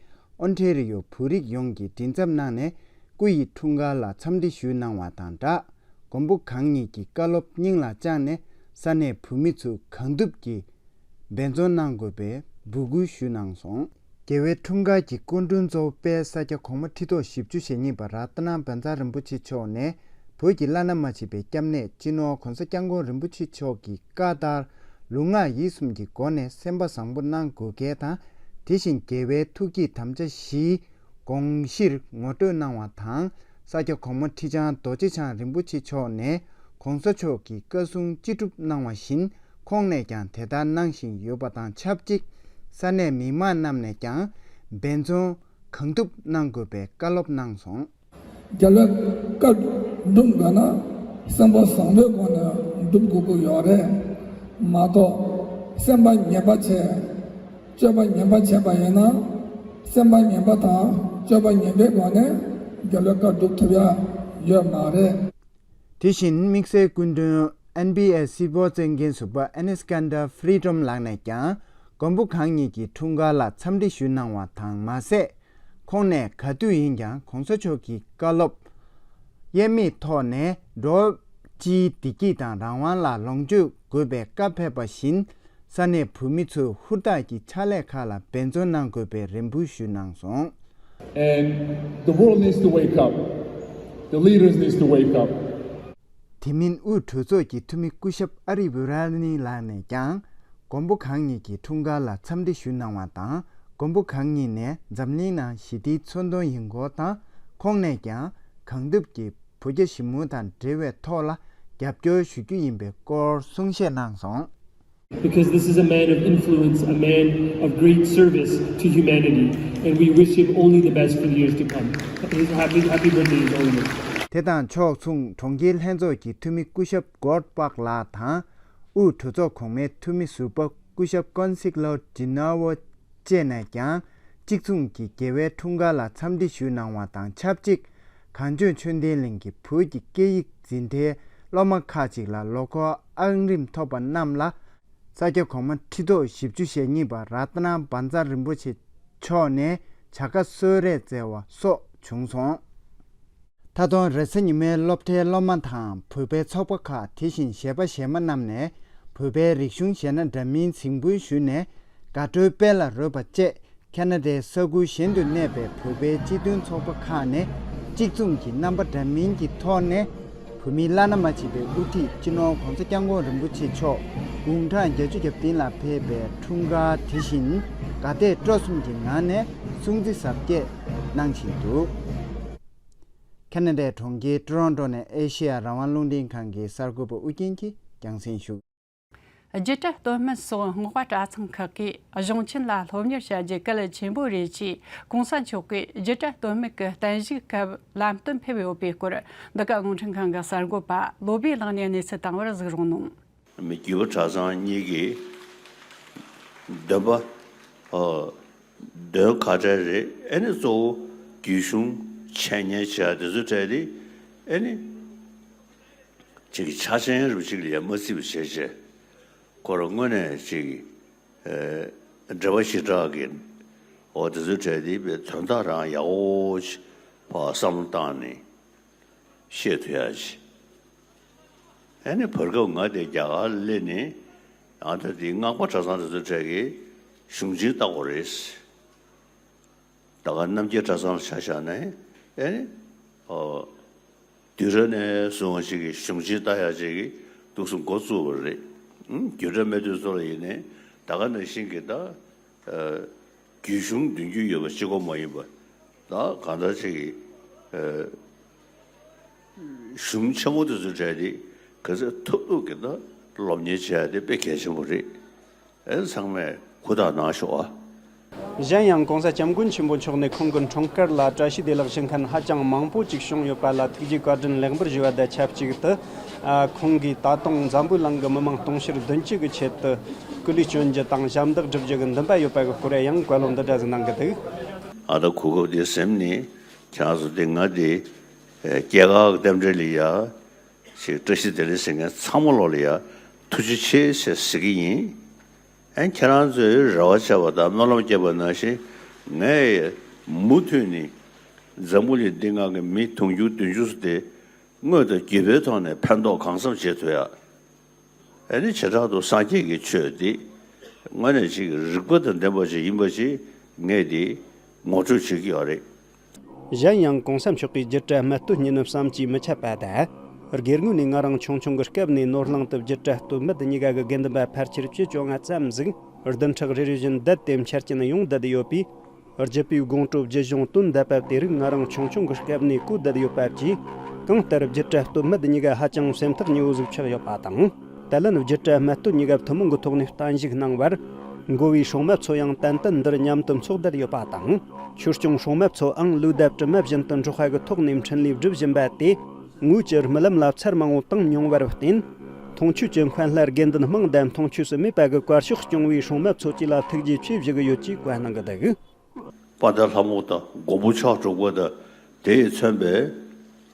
ཨོན་ཊེ་རི་ཡོ་བོད་རིགས་ཡོངས་ཀྱིས་མགྲིན་ཚབ་གནང་ནས། སྐུ་ཡི་འཁྲུངས་སྐར་ལ་འཚམས་འདྲི་ཞུས་གནང་བ་དང་སྦྲགས། མགོན་པོ་གང་ཉིད་ཀྱི་བཀའ་སློབ་སྙིང་ལ་བཅངས་ནས། ས་གནས་བོད་མི་ཚོས་གང་ཐུབ་ཀྱིས་འབད་བརྩོན་གནང་དགོས་པའི་འབོད་སྐུལ་ཞུས་གནང་སོང་། རྒྱལ་བའི་འཁྲུངས་སྐར་གྱི་སྐུ་མགྲོན་གཙོ་བོ་དཔལ་ས་སྐྱ་གོང་མ་ཁྲི་ཐོག་བཞི་བཅུ་ཞེ་གཉིས་པ་རཏྣ་བཛྲ་རིན་པོ་ཆེ་མཆོག་ནས། བོད་ཀྱི་བླ་ན་མ་མཆིས་པའི་སྐྱབས་གནས་སྤྱི་ནོར་༸གོང་ས་༸སྐྱབས་མགོན་རིན་པོ་ཆེ་མཆོག་གི་བཀའ་ལྟར། ལུས་ངག་ཡིད་གསུམ་གྱི་སྒོ་ནས་སེམས་པ་བཟང་པོ་གནང་དགོས་གལ་དང་། དེ་བཞིན་རྒྱལ་བའི་ཐུགས་བསྐྱེད་དམ་བཅའ་བཞིའི་དགོངས་གཞིར་ངོ་སྤྲོད་གནང་བ་དང་། ས་སྐྱ་གོང་མ་ཁྲི་བྱང་རྡོ་རྗེ་འཆང་རིན་པོ་ཆེ་མཆོག་ནས་༸གོང་ས་མཆོག་གི་བཀའ་གསུང་ཅི་སྒྲུབ་གནང་བ་བཞིན། ཁོང་ནས་ཀྱང་དེ་ལྟར་གནང་བཞིན་ཡོད་པ་དང་ཆབས་ཅིག་ས་གནས་མི་མང་རྣམས་ནས་ཀྱང་འབད་བརྩོན་གང་ཐུབ་གནང་དགོས་པའི་བཀའ་སློབ་གནང་སོང་། རྒྱལ་བའི་བཀའ་སྒྲུབ་དགོས་ན་སེམས་པ་བཟང་པོའི་སྒོ་ནས་སྒྲུབ་དགོས་ཀྱི་ཡོད་རེད་མ་གཏོགས། སེམས་པ་ངན་པ་བྱས། སྤྱོད་པ་ངན་པ་བྱས་པ་ཡིན་ན། སེམས་པ་ངན་པ་དང་སྤྱོད་པ་ངན་པའི་སྒོ་ནས་རྒྱལ་བའི་བཀའ་སྒྲུབ་ཐུབ་ཡ་ཡོད་མ་རེད། དེ་བཞིན་དམིགས་བསལ་སྐུ་མགྲོན་ཨེན་བྷི་ཨེ་སི་པོལ་བཙན་རྒྱལ་ཟུར་པ་ཨེ་ནེ་སི་ཀན་ཌར་ཕི་རི་རམ་ལགས་ནས་ཀྱང་། མགོན་པོ་གང་ཉིད་ཀྱི་འཁྲུངས་སྐར་ལ་འཚམས་འདྲི་ཞུས་གནང་བ་དང་མ་ཟད། ཁོང་ནས་ག་དུས་ཡིན་ཀྱང་༸གོང་ས་མཆོག་གི་བཀའ་སློབ་དབྱེར་མེད་ཐོག་ནས་སྒྲོག་སྤྱིའི་བདེ་སྐྱིད་དང་རང་དབང་ལ་ལོངས་སྤྱོད་དགོས་པའི་བཀའ་ཕེབས་པ་བཞིན། ས་གནས་བོད་མི་ཚོས་ཧུར་ཐག་གིས་ཕྱག་ལས་ཁག་ལ་འབད་བརྩོན་གནང་དགོས་པའི་རེ་འབོད་ཞུས་གནང་སོང་། And the world needs to wake up. The leaders needs to wake up. དེ་མིན་དབུས་གྲོས་ཚོགས་ཀྱི་འཐུས་མི་སྐུ་ཞབས་ཨ་རི་བྷི་ར་ནི་ལགས་ནས་ཀྱང་། མགོན་པོ་གང་ཉིད་ཀྱི་འཁྲུངས་སྐར་ལ་འཚམས་འདྲི་ཞུས་གནང་བ་དང་། མགོན་པོ་གང་ཉིད་ནས་འཛམ་གླིང་ནང་ཞི་བདེའི་མཚོན་དོན་ཡིན་སྐོར་དང་། ཁོང་ནས་ཀྱང་གང་ཐུབ་ཀྱིས་བོད་རྒྱ་ཞི་མོལ་དང་འབྲེལ་བའི་ཐོག་ལ་རྒྱབ་སྐྱོར་ཞུ་རྒྱུ་ཡིན་པའི་སྐོར་གསུང་བཤད་གནང་སོང་། Because this is a man of influence, a man of great service to humanity, and we wish him only the best for the years to come. His happy, happy birthday, His Holiness. དེ་དང་ཕྱོགས་མཚུངས་གྲོང་ཁྱེར་ལྷན་ཚོགས་ཀྱི་འཐུས་མི་སྐུ་ཞབས་གོར་པག་ལགས་དང་། དབུས་གྲོས་ཚོགས་གོང་མའི་འཐུས་མི་ཟུར་པ་སྐུ་ཞབས་ཀོན་སིག་ལོ་ཏི་ན་ཝོ་བཅས་ནས་ཀྱང་། གཅིག་མཚུངས་ཀྱིས་རྒྱལ་བའི་འཁྲུངས་སྐར་ལ་འཚམས་འདྲི་ཞུས་གནང་བ་དང་ཆབས་ཅིག་གངས་ལྗོངས་ཆོས་ལྡན་གླིང་གི་བོད་ཀྱི་སྐད་ཡིག་འཛིན་གྲྭའི་ སློབ་མ་ཁག་ཅིག་ལ་ལོ་འཁོར་ཨང་རིམ་ཐོབ་པ་རྣམས་ལ། ས་སྐྱ་གོང་མ་ཁྲི་ཐོག་བཞི་བཅུ་ཞེ་གཉིས་པ་རཏྣ་བཛྲ་རིན་པོ་ཆེ་མཆོག་ནས་བྱ་དགའ་གསོལ་རས་བསྩལ་བ་སོགས་བྱུང་སོང་། མཐའ་སྟོང་རེས་གཟའ་ཉི་མའི་སློབ་གྲྭའི་སློབ་མ་དང་བོད་པའི་ཚོགས་པ་ཁག་དེ་བཞིན་གཞས་པ་གཞས་མ་རྣམས་ནས་བོད་པའི་རིག་གཞུང་གཞས་སྣ་འདྲ་མིན་རྫིང་བུར་ཞུས་ནས་དགའ་སྤྲོའི་དཔལ་ལ་རོལ་བ་བཅས། ཁ་ན་ཌའི་ས་ཁུལ་གཞན་དུ་གནས་པའི་བོད་པའི་སྤྱི་མཐུན་ཚོགས་པ་ཁག་ནས་གཅིག་མཚུངས་ཀྱི་རྣམ་པ་འདྲ་མིན་གྱི་ཐོག་ནས། བོད་མིའི་བླ་ན་མ་མཆིས་པའི་དབུ་ཁྲིད་སྤྱི་ནོར་༧གོང་ས་༧སྐྱབས་མགོན་རིན་པོ་ཆེ་མཆོག་དགུང་གྲངས་བརྒྱད་ཅུ་གྱ་བདུན་ལ་ཕེབས་པའི་འཁྲུངས་སྐར་དེ་བཞིན་དགའ་དད་སྤྲོ་གསུམ་གྱི་ངང་ནས་སྲུང་བརྩི་གཟབ་རྒྱས་གནང་བཞིན་འདུག་ཁ་ན་ཌའི་གྲོང་ཁྱེར་ཊོ་རོན་ཊོ་ནས་ཨེ་ཤེ་ཡ་རང་དབང་རླུང་འཕྲིན་ཁང་གི་གསར་འགོད་པ་ཨུ་རྒྱན་གྱིས་རྒྱང་སྲིང་ཞུ། རྒྱུད་གྲྭ་སྟོད་སྨད་སོགས་སྔགས་པ་གྲྭ་ཚང་ཁག་གིས་གཞུང་ཆེན་ལ་སློབ་གཉེར་བྱ་རྒྱུ་གལ་ཆེན་པོ་རེད་ཅེས་༧གོང་ས་མཆོག་གིས་རྒྱུད་གྲྭ་སྟོད་སྨད་ཀྱི་བརྟན་བཞུགས་སྐབས་ལམ་སྟོན་ཕེབས་ཡོད་པའི་སྐོར་འདི་ག་རླུང་འཕྲིན་ཁང་གི་གསར་འགོད་པ་བློ་བྷེ་ལགས་ནས་གནས་ཚུལ་བཏང་བར་གཟིགས་རོགས་གནང་། རྒྱུད་པ་གྲྭ་ཚང་གཉིས་ཀྱི་འདོན་པ། ཨོ། འདོན་ཁ་བྲལ་རེད། ཨེ་ནི་གཙོ་བོ་རྒྱུད་གཞུང་འཆད་ཉན་བྱ་དེ་ཚོ་བྲལ་ཏེ་ཨེ་ནི། ཅིག་ཆ་ཅན་རུ་ཅིག་ལ་ཡང་མ་བརྩི་བ་བྱས་བྱས། ཁོ་རང་དངོས་གནས་ཅིག་ཨེ་འགྲེལ་པ་ཞེ་དྲག་གི་འོ་དེ་ཚོའི་གྲས་དེ་དཔེ་དོན་དག་རང་ཡག་པོ་ཅིག་ཕར་བསམ་བློ་བཏང་ནས་བཤད་ཐུབ་ཡ་ཅིག་ཨེ་ནི་བར་སྐབས་ང་དེ་རྒྱ་གར་སླེབས་ནས་ཨ་ད་དེ་སྔགས་པ་གྲྭ་ཚང་དེ་ཚོའི་གྲས་ཀྱི་གཞུང་ཆེན་ལྟ་དགོས་རེད། ད་ག་རྣམ་རྒྱལ་གྲྭ་ཚང་ལ་ཆ་བཞག་ན་ཨེ་ནི། ཨོ། དུས་རབས་ནས་བཟུང་བ་ཞིག་གི་གཞུང་ཆེན་ལྟ་ཡག་ཅིག་གི་འདུག་སེ་འགོ་བཙུགས་པ་རེད། ཨང་། རྒྱུད་གྲྭ་སྨད་སྟོད་ཚོ་ལ་ཡིན་ནའི་ད་ག་ནང་བཞིན་གྱི་ད། ཨ། རྒྱུད་གཞུང་འདོན་རྒྱུ་ཡོད་པ་གཅིག་པོ་མ་ཡིན་པ། ད་གང་ལྟར་ཅིག་གི། ཨ། གཞུང་ཆེན་མོ་དེ་ཚོའི་གྲས་དེ་ག་ཚོད་ཐུབ་ཐུབ་ཀྱིས་ད་སློབ་གཉེར་བྱས་ཏེ་དཔེ་གལ་ཆེན་པོ་རེད། ཨེ་ཚང་མས་ཧུར་ཐག་གནང་ཤོག་ཨ། གཞན་ཡང་གོང་ས་སྐྱབས་མགོན་ཆེན་པོ་མཆོག་ནས་ཁོང་གི་འཁྲུངས་སྐར་ལ་བཀྲ་ཤིས་བདེ་ལེགས་ཞུ་མཁན་ཧ་ཅང་མང་པོ་ཅིག་བྱུང་ཡོད་པ་ལ་ཐུགས་རྗེ་བཀའ་དྲིན་ལེགས་འབུལ་ཞུ་བ་དང་ཆབས་ཅིག་ཏུ། ཨ། ཁོང་གིས་ད་དུང་འཛམ་བུའི་གླིང་གི་མི་མང་དུང་ཕྱུར་བདུན་ཅུ་གི་ཆེད་དུ་སྐུ་ལུས་སྤྱོད་རྒྱུ་དང་ཞབས་འདེགས་སྒྲུབ་རྒྱུ་གི་འདུན་པ་ཡོད་པ་གི་སྐོར་ཡང་བཀའ་སློབ་འདི་འདྲ་ཟིག་གནང་གི་འདུག་ཨ་ད་གོ་སྐབས་འདི་ཟིན་ནས་ཁྱེད་རང་ཚོ་འདི་ང་འདི་སྐྱེས་སྐར་གི་རྟེན་འབྲེལ་ལ་ཡ། ཞིག་བཀྲ་ཤིས་བདེ་ལེགས་ཟེར་མཁན་ཚང་མ་ལོག་ལ་ཡ་ཐུགས་རྗེ་ཆེ་ཟེར་ཟེར་གི་ཡིན། ཨན་ཁྱེད་རང་ཚོས་རེ་བ་བྱས་པ་དང་སྨོན་ལམ་བརྒྱབ་པ་ནང་བཞིན་ངས་མུ་མཐུད་ནས་འཛམ་བུ་གླིང་འདི་སྒང་གི་མི་དུང་ཕྱུར་བདུན་ཅུ་དེ་དངོས་དང་བརྒྱུད་པའི་ཐོག་ནས་ཕན་ཐོགས་གང་འཚམ་བྱེད་ཐུབ་ཡ། ཨ་ནི་བྱེ་བྲག་ཏུ་སངས་རྒྱས་ཀྱི་ཆོས་འདི་དངོས་གནས་ཅིག་རིག་པ་དང་ལྡན་པ་ཅིག་ཡིན་པ་ཅིག་ངས་འདི་ངོ་སྤྲོད་བྱེད་ཀྱི་ཡོད་རེད། གཞན་ཡང་གོང་ས་མཆོག་གིས་རྒྱུད་གྲྭ་སྨད་སྟོད་གཉིས་ནི་བསམ་གྱིས་མི་ཁྱབ་པ་དང་། སྒེར་ངོས་ནས་ང་རང་ཆུང་ཆུང་གི་སྐབས་ནས་ནོར་གླིང་དུ་རྒྱུད་གྲྭ་སྟོད་སྨད་གཉིས་ཀ་གི་དགེ་འདུན་པ་ཕལ་ཆེར་བཅུ་བཅོ་ལྔ་ཙམ་ཟིག་བདུན་ཕྲག་རེ་རེ་བཞིན་བསྡད་དེ་མཆོད་སྤྱན་ཡོངས་བསྡད་དེ་ཡོད་པས། རྒྱུད་པའི་དགོང་དྲོ་རྒྱུད་གཞུང་དོན་བསྡད་པ་དེ་རིགས་ང་རང་ཆུང་ཆུང་གི་སྐབས་ནས་གོ་བསྡད་ཡོད་པ་བཅས། གང་ལྟར་རྒྱུད་གྲྭ་སྟོད་སྨད་གཉིས་ཀ་ཧ་ཅང་སེམས་ཐག་ཉེ་བོ་ཟིག་ཆགས་ཡོད་པ་དང་། དེ་ལན་རྒྱུད་གྲྭ་སྨད་སྟོད་གཉིས་ཀ་ཐུན་མོང་གི་ཐོག་ནས་བརྟན་བཞུགས་གནང་བར། འགོ་བའི་སྲུང་མ་ཚོ་ཡང་ཏན་ཏན་འདིར་མཉམ་དུ་འཚོགས་བསྡད་ཡོད་པ་དང་། ཆོས་སྐྱོང་སྲུང་མ་ཚོའང་ལུས་དང་གྲིབ་མ་བཞིན་དུ་འབྲོག་པ་གི་ཐོག་ནས་འཕྲིན་ལས་སྒྲུབ་བཞིན་པ་དེ། ངོས་ཀྱི་རྨི་ལམ་ལ་ཚར་མང་བོ་བཏང་མྱོང་བར་བརྟེན། མཐོང་ཆོས་ཀྱི་མཁན་ལྷ་དགེ་འདུན་དམངས་དང་མཐོང་ཆོས་སུ་མེད་པ་གི་བཀའ་ཤོག་སྐྱོང་བའི་སྲུང་མ་ཚོ་བཅས་ལ་ཐུགས་རྗེ་ཆེ་ཞུ་གི་ཡོད་ཅེས་བཀའ་གནང་གི་འདུག་དཔལ་ལྡན་ལྷ་མོ་དང་མགོན་པོ་ཕྱག་དྲུག་པ་དང་དེས་མཚོན་པའི་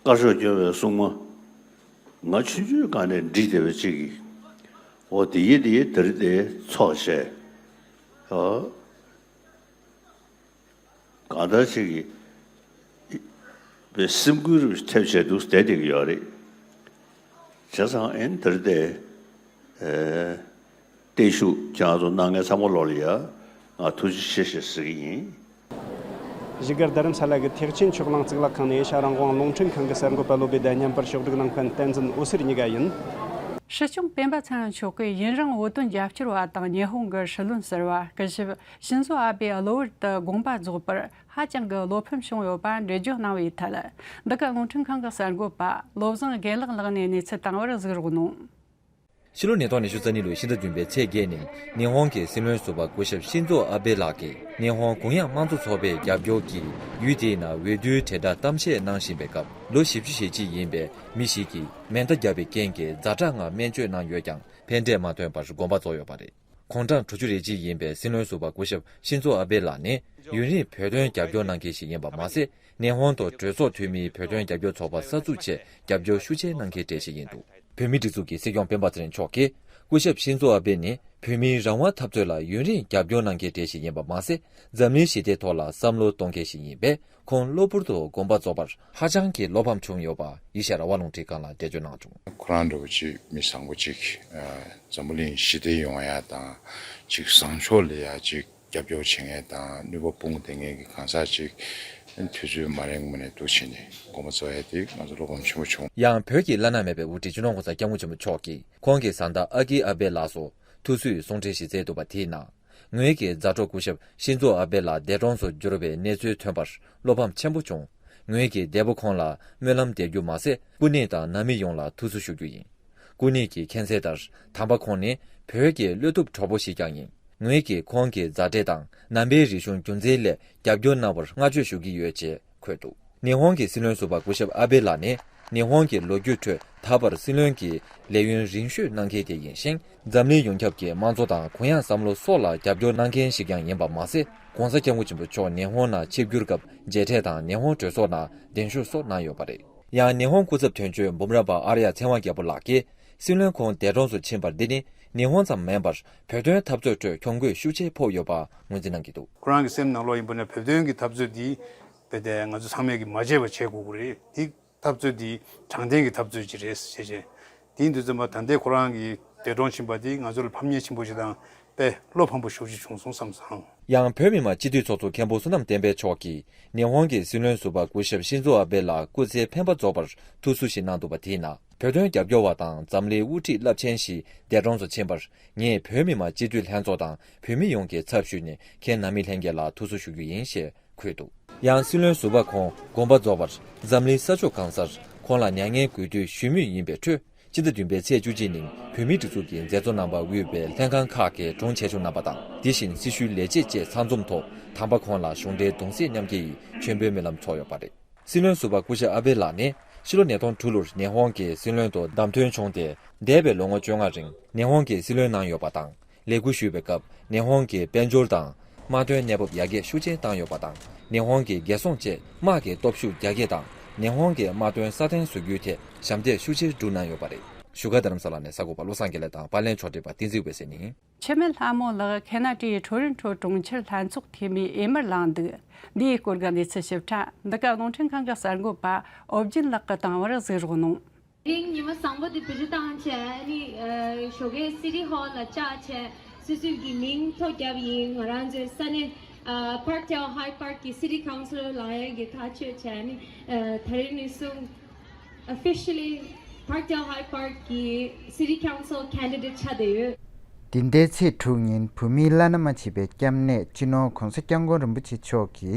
དཀར་ཕྱོགས་སྐྱོང་བའི་སྲུང་མ། ང་ཆུང་ཆུང་སྒང་ནས་འདྲིས་བསྡད་པའི་གཅིག་གིས། འོ་དེ་ཡིས་དེ་ཡིས་དེ་རིང་དེ་ཚོགས་བྱས། ཨ། གང་ལྟར་གཅིག་གིས། པའི་སེམས་འགུལ་རུ་ཐེབས་བྱས་འདུག་བསྡད་བསྡད་ཀྱི་ཡོད་རེད། བྱས་ཙང་ཨེན་དེར་དེ། ཨེ། བརྟན་བཞུགས་ཁྱེད་རང་ཚོ་གནང་མཁན་ཚང་མ་ལོག་ལ་ཡ། ང་ཐུགས་རྗེ་ཆེ་ཞེས་ཟེར་གྱི་ཡིན། བཞུགས་སྒར་རྡ་རམ་ས་ལ་གི་ཐེག་ཆེན་ཆོས་གླིང་གཙུག་ལག་ཁང་ནས་ཨེ་ཤ་རང་དབང་རླུང་འཕྲིན་ཁང་གི་གསར་འགོད་པ་བློ་བྷེ་དང་མཉམ་པར་ཕྱོགས་སྒྲིག་གནང་མཁན་བསྟན་འཛིན་འོད་ཟེར་གཉིས་ཀ་ཡིན། སྲིད་སྐྱོང་སྤེན་པ་ཚེ་རིང་མཆོག་གིས་ཡུན་རིང་བོད་དོན་རྒྱབ་སྐྱོར་བ་དང་ཉི་ཧོང་གི་སྲིད་བློན་ཟུར་པ་སྐུ་ཞབས་ཤིན་ཛོ་ཨ་བྷེ་གློ་བུར་དུ་དགོངས་པ་རྫོགས་པར་ཧ་ཅང་གི་བློ་ཕམ་བྱུང་ཡོད་པ་འགྲེལ་བརྗོད་གནང་བའི་ཐད། འདི་ག་རླུང་འཕྲིན་ཁང་གི་གསར་འགོད་པ་བློ་བཟང་དགེ་ལེགས་ལགས་ནས་གནས་ཚུལ་བཏང་བར་གཟིགས་རོགས་གནང་། ཕྱི་ལོ་ཉིས་སྟོང་ཉི་ཤུ་རྩ་གཉིས་ལོའི་ཕྱི་ཟླ་བདུན་པའི་ཚེས་བརྒྱད་ཉིན་ཉི་ཧོང་གི་སྲིད་བློན་ཟུར་པ་སྐུ་ཞབས་ཤིན་ཛོ་ཨ་བྷེ་ལགས་ཀྱིས་ཉི་ཧོང་གུང་ཡང་དམངས་གཙོ་ཚོགས་པའི་རྒྱབ་སྐྱོར་གྱིས་ཡུལ་དེའི་ནང་འོས་བསྡུའི་དྲིལ་བསྒྲགས་གཏམ་བཤད་གནང་བཞིན་པའི་སྐབས་ལོ་བཞི་བཅུ་ཞེ་གཅིག་ཡིན་པའི་མི་ཞིག་གིས་མེ་མདའ་བརྒྱབ་པའི་རྐྱེན་གྱིས་ཛ་དྲག་ངང་སྨན་བཅོས་གནང་ཡོད་ཀྱང་ཕན་འབྲས་མ་ཐོན་པར་དགོངས་པ་རྫོགས་ཡོད་པ་རེད། གུང་གྲངས་དྲུག་ཅུ་རེ་གཅིག་ཡིན་པའི་སྲིད་བློན་ཟུར་པ་སྐུ་ཞབས་ཤིན་ཛོ་ཨ་བྷེ་ལགས་ནི་ཡུན་རིང་བོད་དོན་རྒྱབ་སྐྱོར་གནང་མཁན་ཞིག་ཡིན་པ་མ་ཟད། ཉི་ཧོང་དུ་གྲོས་ཚོགས་འཐུས་མིའི་བོད་དོན་རྒྱབ་སྐྱོར་ཚོགས་པ་གསར་འཛུགས་ཆེད་རྒྱབ་སྐྱོར་ཤུགས་ཆེ་གནང་མཁན་གྲས་ཤིག་ཡིན་འདུག་བོད་མིའི་སྒྲིག་འཛུགས་ཀྱི་སྲིད་སྐྱོང་སྤེན་པ་ཚེ་རིང་མཆོག་གིས། སྐུ་ཞབས་ཤིན་ཛོ་ཨ་བྷེ་ནི་བོད་མིའི་རང་དབང་འཐབ་རྩོད་ལ་ཡུན་རིང་རྒྱབ་སྐྱོར་གནང་མཁན་གྲས་ཤིག་ཡིན་པ་མ་ཟད། འཛམ་གླིང་ཞི་བདེའི་ཐོག་ལ་བསམ་བློ་གཏོང་མཁན་ཞིག་ཡིན་པས། ཁོང་གློ་བུར་དུ་དགོངས་པ་རྫོགས་པར་ཧ་ཅང་གི་བློ་ཕམ་བྱུང་ཡོད་པ་ཡེ་ཤེས་རང་དབང་རླུང་འཕྲིན་ཁང་ལ་འགྲེལ་བརྗོད་གནང་བྱུང་། ཁོ་རང་འདྲ་བོ་ཅིག་མི་བཟང་པོ་ཅིག་ཨ་འཛམ་བུ་གླིང་ཞི་བདེ་ཡོང་ཡ་དང་། ཅིག་བཟང་ཕྱོགས་ལ་ཡ་ཅིག་རྒྱབ་སྐྱོར་བྱེད་མཁན་དང་ནུས་པ་སྤུངས་བསྡད་མཁན་གྱི་གང་ཟག་ཅིག་དུས་ཚོད་མ་རན་མ་ནས་འདུག་བྱས་ནས་དགོངས་པ་རྫོགས་ཡ་དེ་ང་ཚོ་བློ་ཕམ་ཆེན་པོ་བྱུང་། ཡང་བོད་ཀྱི་བླ་ན་མེད་པའི་དབུ་ཁྲིད་སྤྱི་ནོར་༸གོང་ས་༸སྐྱབས་མགོན་ཆེན་པོ་མཆོག་གིས་ཁོང་གི་བཟའ་ཟླ་ཨ་ཀི་ཨ་བྷེ་ལགས་སུ་ཐུགས་གསོའི་གསུང་འཕྲིན་ཞིག་བསྩལ་འདུག་པ་དེའི་ནང་། ངོས་ཀྱི་མཛའ་གྲོགས་སྐུ་ཞབས་ཤིན་ཛོ་ཨ་བྷེ་ལགས་འདས་གྲོངས་སུ་གྱུར་བའི་གནས་ཚུལ་ཐོན་པར་བློ་ཕམ་ཆེན་པོ་བྱུང་། ངོས་ཀྱིས་འདས་པོ་ཁོང་ལ་སྨོན་ལམ་འདེབས་རྒྱུ་མ་ཟད། སྐུ་ཉིད་དང་ནང་མི་ཡོངས་ལ་ཐུགས་གསོ་ཞུ་རྒྱུ་ཡིན། སྐུ་ཉིད་ཀྱིས་མཁྱེན་གསལ་ལྟར། དམ་པ་ཁོང་ནི་བོད་ཀྱི་བློ་ཐུབ་གྲོགས་པོ་ཞིག་ཀྱང་ཡིན། ངོས་ཀྱིས་ཁོང་གི་མཛའ་འབྲེལ་དང་ནང་པའི་རིག་གཞུང་རྒྱུ་མཚན་ལས་རྒྱབ་སྐྱོར་གནང་བར་བསྔགས་བརྗོད་ཞུ་གི་ཡོད་ཅེས་འཁོད་འདུག། ཉི་ཧོང་གི་སྲིད་བློན་ཟུར་པ་སྐུ་ཞབས་ཨ་བྷེ་ལགས་ནི་ཉི་ཧོང་གི་ལོ་རྒྱུས་ཁྲོད་ད་བར་སྲིད་བློན་གྱི་ལས་ཡུན་རིང་ཤོས་གནང་མཁན་དེ་ཡིན་ཞིང་། འཛམ་གླིང་ཡོངས་ཁྱབ་ཀྱི་དམངས་གཙོ་དང་གུ་ཡངས་བསམ་བློ་སོགས་ལ་རྒྱབ་སྐྱོར་གནང་མཁན་ཞིག་ཀྱང་ཡིན་པ་མ་ཟད། ༸གོང་ས་༸སྐྱབས་མགོན་ཆེན་པོ་མཆོག་ཉི་ཧོང་ནང་ཆིབས་བསྒྱུར་སྐབས་མཇལ་འཕྲད་དང་ཉི་ཧོང་གྲོས་ཚོགས་ནང་གདན་ཞུ་སོགས་གནང་ཡོད་པ་རེད། ཡང་ཉི་ཧོང་སྐུ་ཚབ་དོན་གཅོད་འབུམ་རམས་པ་ཨར་ཡ་ཚེ་དབང་རྒྱལ་པོ་ལགས་ཀྱིས། སྲིད་བློན་ཁོང་འདས་གྲོངས་སུ་ཕྱིན་པར་འདི་ནི་ཉི་ཧོང་ཙམ་མིན་པར་བོད་དོན་འཐབ་རྩོད་ཁྲོད་གྱོང་གུད་ཤུགས་ཆེ་ཕོག་ཡོད་པ་ངོས་འཛིན་གནང་གི་འདུག། ཁོ་རང་གི་སེམས་ནང་ལོགས་ཡིན་པ་ན་བོད་དོན་གྱི་འཐབ་རྩོད་འདི་རྦད་དེ་ང་ཚོ་ཚང་མས་ཀྱི་མ་བརྗེད་པ་བྱེད་དགོས་ཀྱི་རེད། འདི་འཐབ་རྩོད་འདི་དྲང་བདེན་གྱི་འཐབ་རྩོད་ཅིག་རེད་ཟེར་བྱས། དེ་ཡིན་དུས་ཙམ་པ་ད་ལྟའི་ཁོ་རང་གི་འདས་གྲོངས་ཕྱིན་པ་འདི་ང་ཚོ་ལ་ཕམ་ཉེས་ཆེན་པོ་ཞིག་དང་དཔེ་བློ་ཕམ་པོ་ཞེ་པོ་ཅིག་བྱུང་སོང་བསམ་སོང་། ཡང་བོད་མི་མང་སྤྱི་འཐུས་ཚོགས་གཙོ་མཁན་པོ་བསོད་ནམས་བསྟན་འཕེལ་མཆོག་གིས་ཉི་ཧོང་གི་སྲིད་བློན་ཟུར་པ་སྐུ་ཞབས་ཤིན་ཛོ་ཨ་བྷེ་ལགས་སྐུ་ཚེ་འཕེན་པ་རྫོགས་པར་ཐུགས་གསོ་ཞིག་གནང་འདུག་པ་དེའི་ནང་། བོད་དོན་རྒྱབ་སྐྱོར་བ་དང་འཛམ་གླིང་དབུ་ཁྲིད་རླབས་ཆེན་ཞིག་འདས་གྲོངས་སུ་ཕྱིན་པར་ངས་བོད་མི་མང་སྤྱི་འཐུས་ལྷན་ཚོགས་དང་བོད་མི་ཡོངས་ཀྱི་ཚབ་ཞུས་ནས་ཁྱེད་ནང་མི་ལྷན་རྒྱས་ལ་ཐུགས་གསོ་ཞུ་རྒྱུ་ཡིན་ཞེས་འཁོད་འདུག། ཡང་སྲིད་བློན་ཟུར་པ་ཁོང་དགོངས་པ་རྫོགས་པར་འཛམ་གླིང་ས་ཕྱོགས་གང་སར་ཁོང་ལ་མྱ་ངན་གུས་འདུད་ཞུ་མུས་ཡིན་པའི་ཁྲོད། སྤྱི་ཟླ་བདུན་པའི་ཚེས་བཅུ་གཅིག་ཉིན་བོད་མིའི་སྒྲིག་འཛུགས་ཀྱི་མཛད་གཙོ་རྣམ་པ་དབུས་པའི་ལྷན་ཁང་ཁག་གི་དྲུང་ཆེ་ཆུང་རྣམ་པ་དང་། དེ་བཞིན་སྲི་ཞུའི་ལས་བྱེད་བཅས་ཚང་འཛོམས་ཐོག་དམ་པ་ཁོང་ལ་གཞུང་འབྲེལ་གདུང་སེམས་མཉམ་སྐྱེད་ཡི་མཆོད་འབུལ་སྨོན་ལམ་ཚོགས་ཡོད་པ་རེད། སྲིད་བློན་ཟུར་པ་སྐུ་ཞབས་ཨ་བྷེ་ལགས་ནི་ཕྱི་ལོ་ཉིས་སྟོང་དྲུག་ལོར་ཉི་ཧོང་གི་སྲིད་བློན་དུ་བདམས་ཐོན་བྱུང་སྟེ། འདས་པའི་ལོ་ངོ་བཅོ་ལྔ་རིང་ཉི་ཧོང་གི་སྲིད་བློན་གནང་ཡོད་པ་དང་། ལས་འཁུར་ཞུས་པའི་སྐབས་ཉི་ཧོང་གི་དཔལ་འབྱོར་དང་། དམག་དོན་གནས་བབ་ཡར་རྒྱས་ཤུགས་ཆེན་བཏང་ཡོད་པ་དང་། ཉི་ཧོང་གི་རྒྱལ་སྲུང་བཅས་དམག་གི་སྟོབས་ཤུགས་རྒྱ་སྐྱེད་དང་། ཉི་ཧོང་གི་དམག་དོན་སྲ་བརྟན་བཟོ་རྒྱུའི་ཐད་ཞབས་འདེགས་ཤུགས་ཆེ་བསྒྲུབས་གནང་ཡོད་པ་རེད། བཞུགས་སྒར་རྡ་རམ་ས་ལ་ནས་གསར་འགོད་པ་བློ་བཟང་དགེ་ལེགས་དང་། པར་ལེན་ཕྱོགས་སྒྲིག་པ་བསྟན་འཛིན་འོད་ཟེར་ཡིན། འཆི་མེད་ལྷ་མོ་ལགས་ཁེ་ན་ཌའི་ཊོ་རོན་ཊོ་གྲོང་ཁྱེར་ལྷན་ཚོགས་འཐུས་མིའི་འོས་མིར་ལངས་འདུག། འདིའི་སྐོར་གྱི་གནས་ཚུལ་ཞིབ་ཕྲ་འདི་ག་རླུང་འཕྲིན་ཁང་གི་གསར་འགོད་པ་ཨོ་བརྒྱུད་ལགས་ཀྱིས་བཏང་བར་གཟིགས་རོགས་གནང་། དེ་རིང་ཉི་མ་བཟང་པོ་འདི་བི་ཏྲི་བཏང་བྱས་ནི་ཞོགས་ཀའི་སི་ཊི་ཧོལ་ལ་བཅར་བྱས་སོ་སོའི་གི་མིང་ཐོ་བརྒྱབ་ཡིན། ང་རང་ཚོའི་ས་གནས་Parkdale High Park གི་སི་ཊི་ཀའུན་སིལ་ལངས་ཡས་ཀྱི་ཐག་གཅོད་བྱས་ནི་ད་རིང་ནས་བཟུང་Officially Parkdale High Park གི་City Council Candidate ཆགས་བསྡད་ཡོད། འདི་ཟླའི་ཚེས་དྲུག་ཉིན་བོད་མིའི་བླ་ན་མ་མཆིས་པའི་སྐྱབས་གནས་སྤྱི་ནོར་༸གོང་ས་༸སྐྱབས་མགོན་རིན་པོ་ཆེ་མཆོག་གི་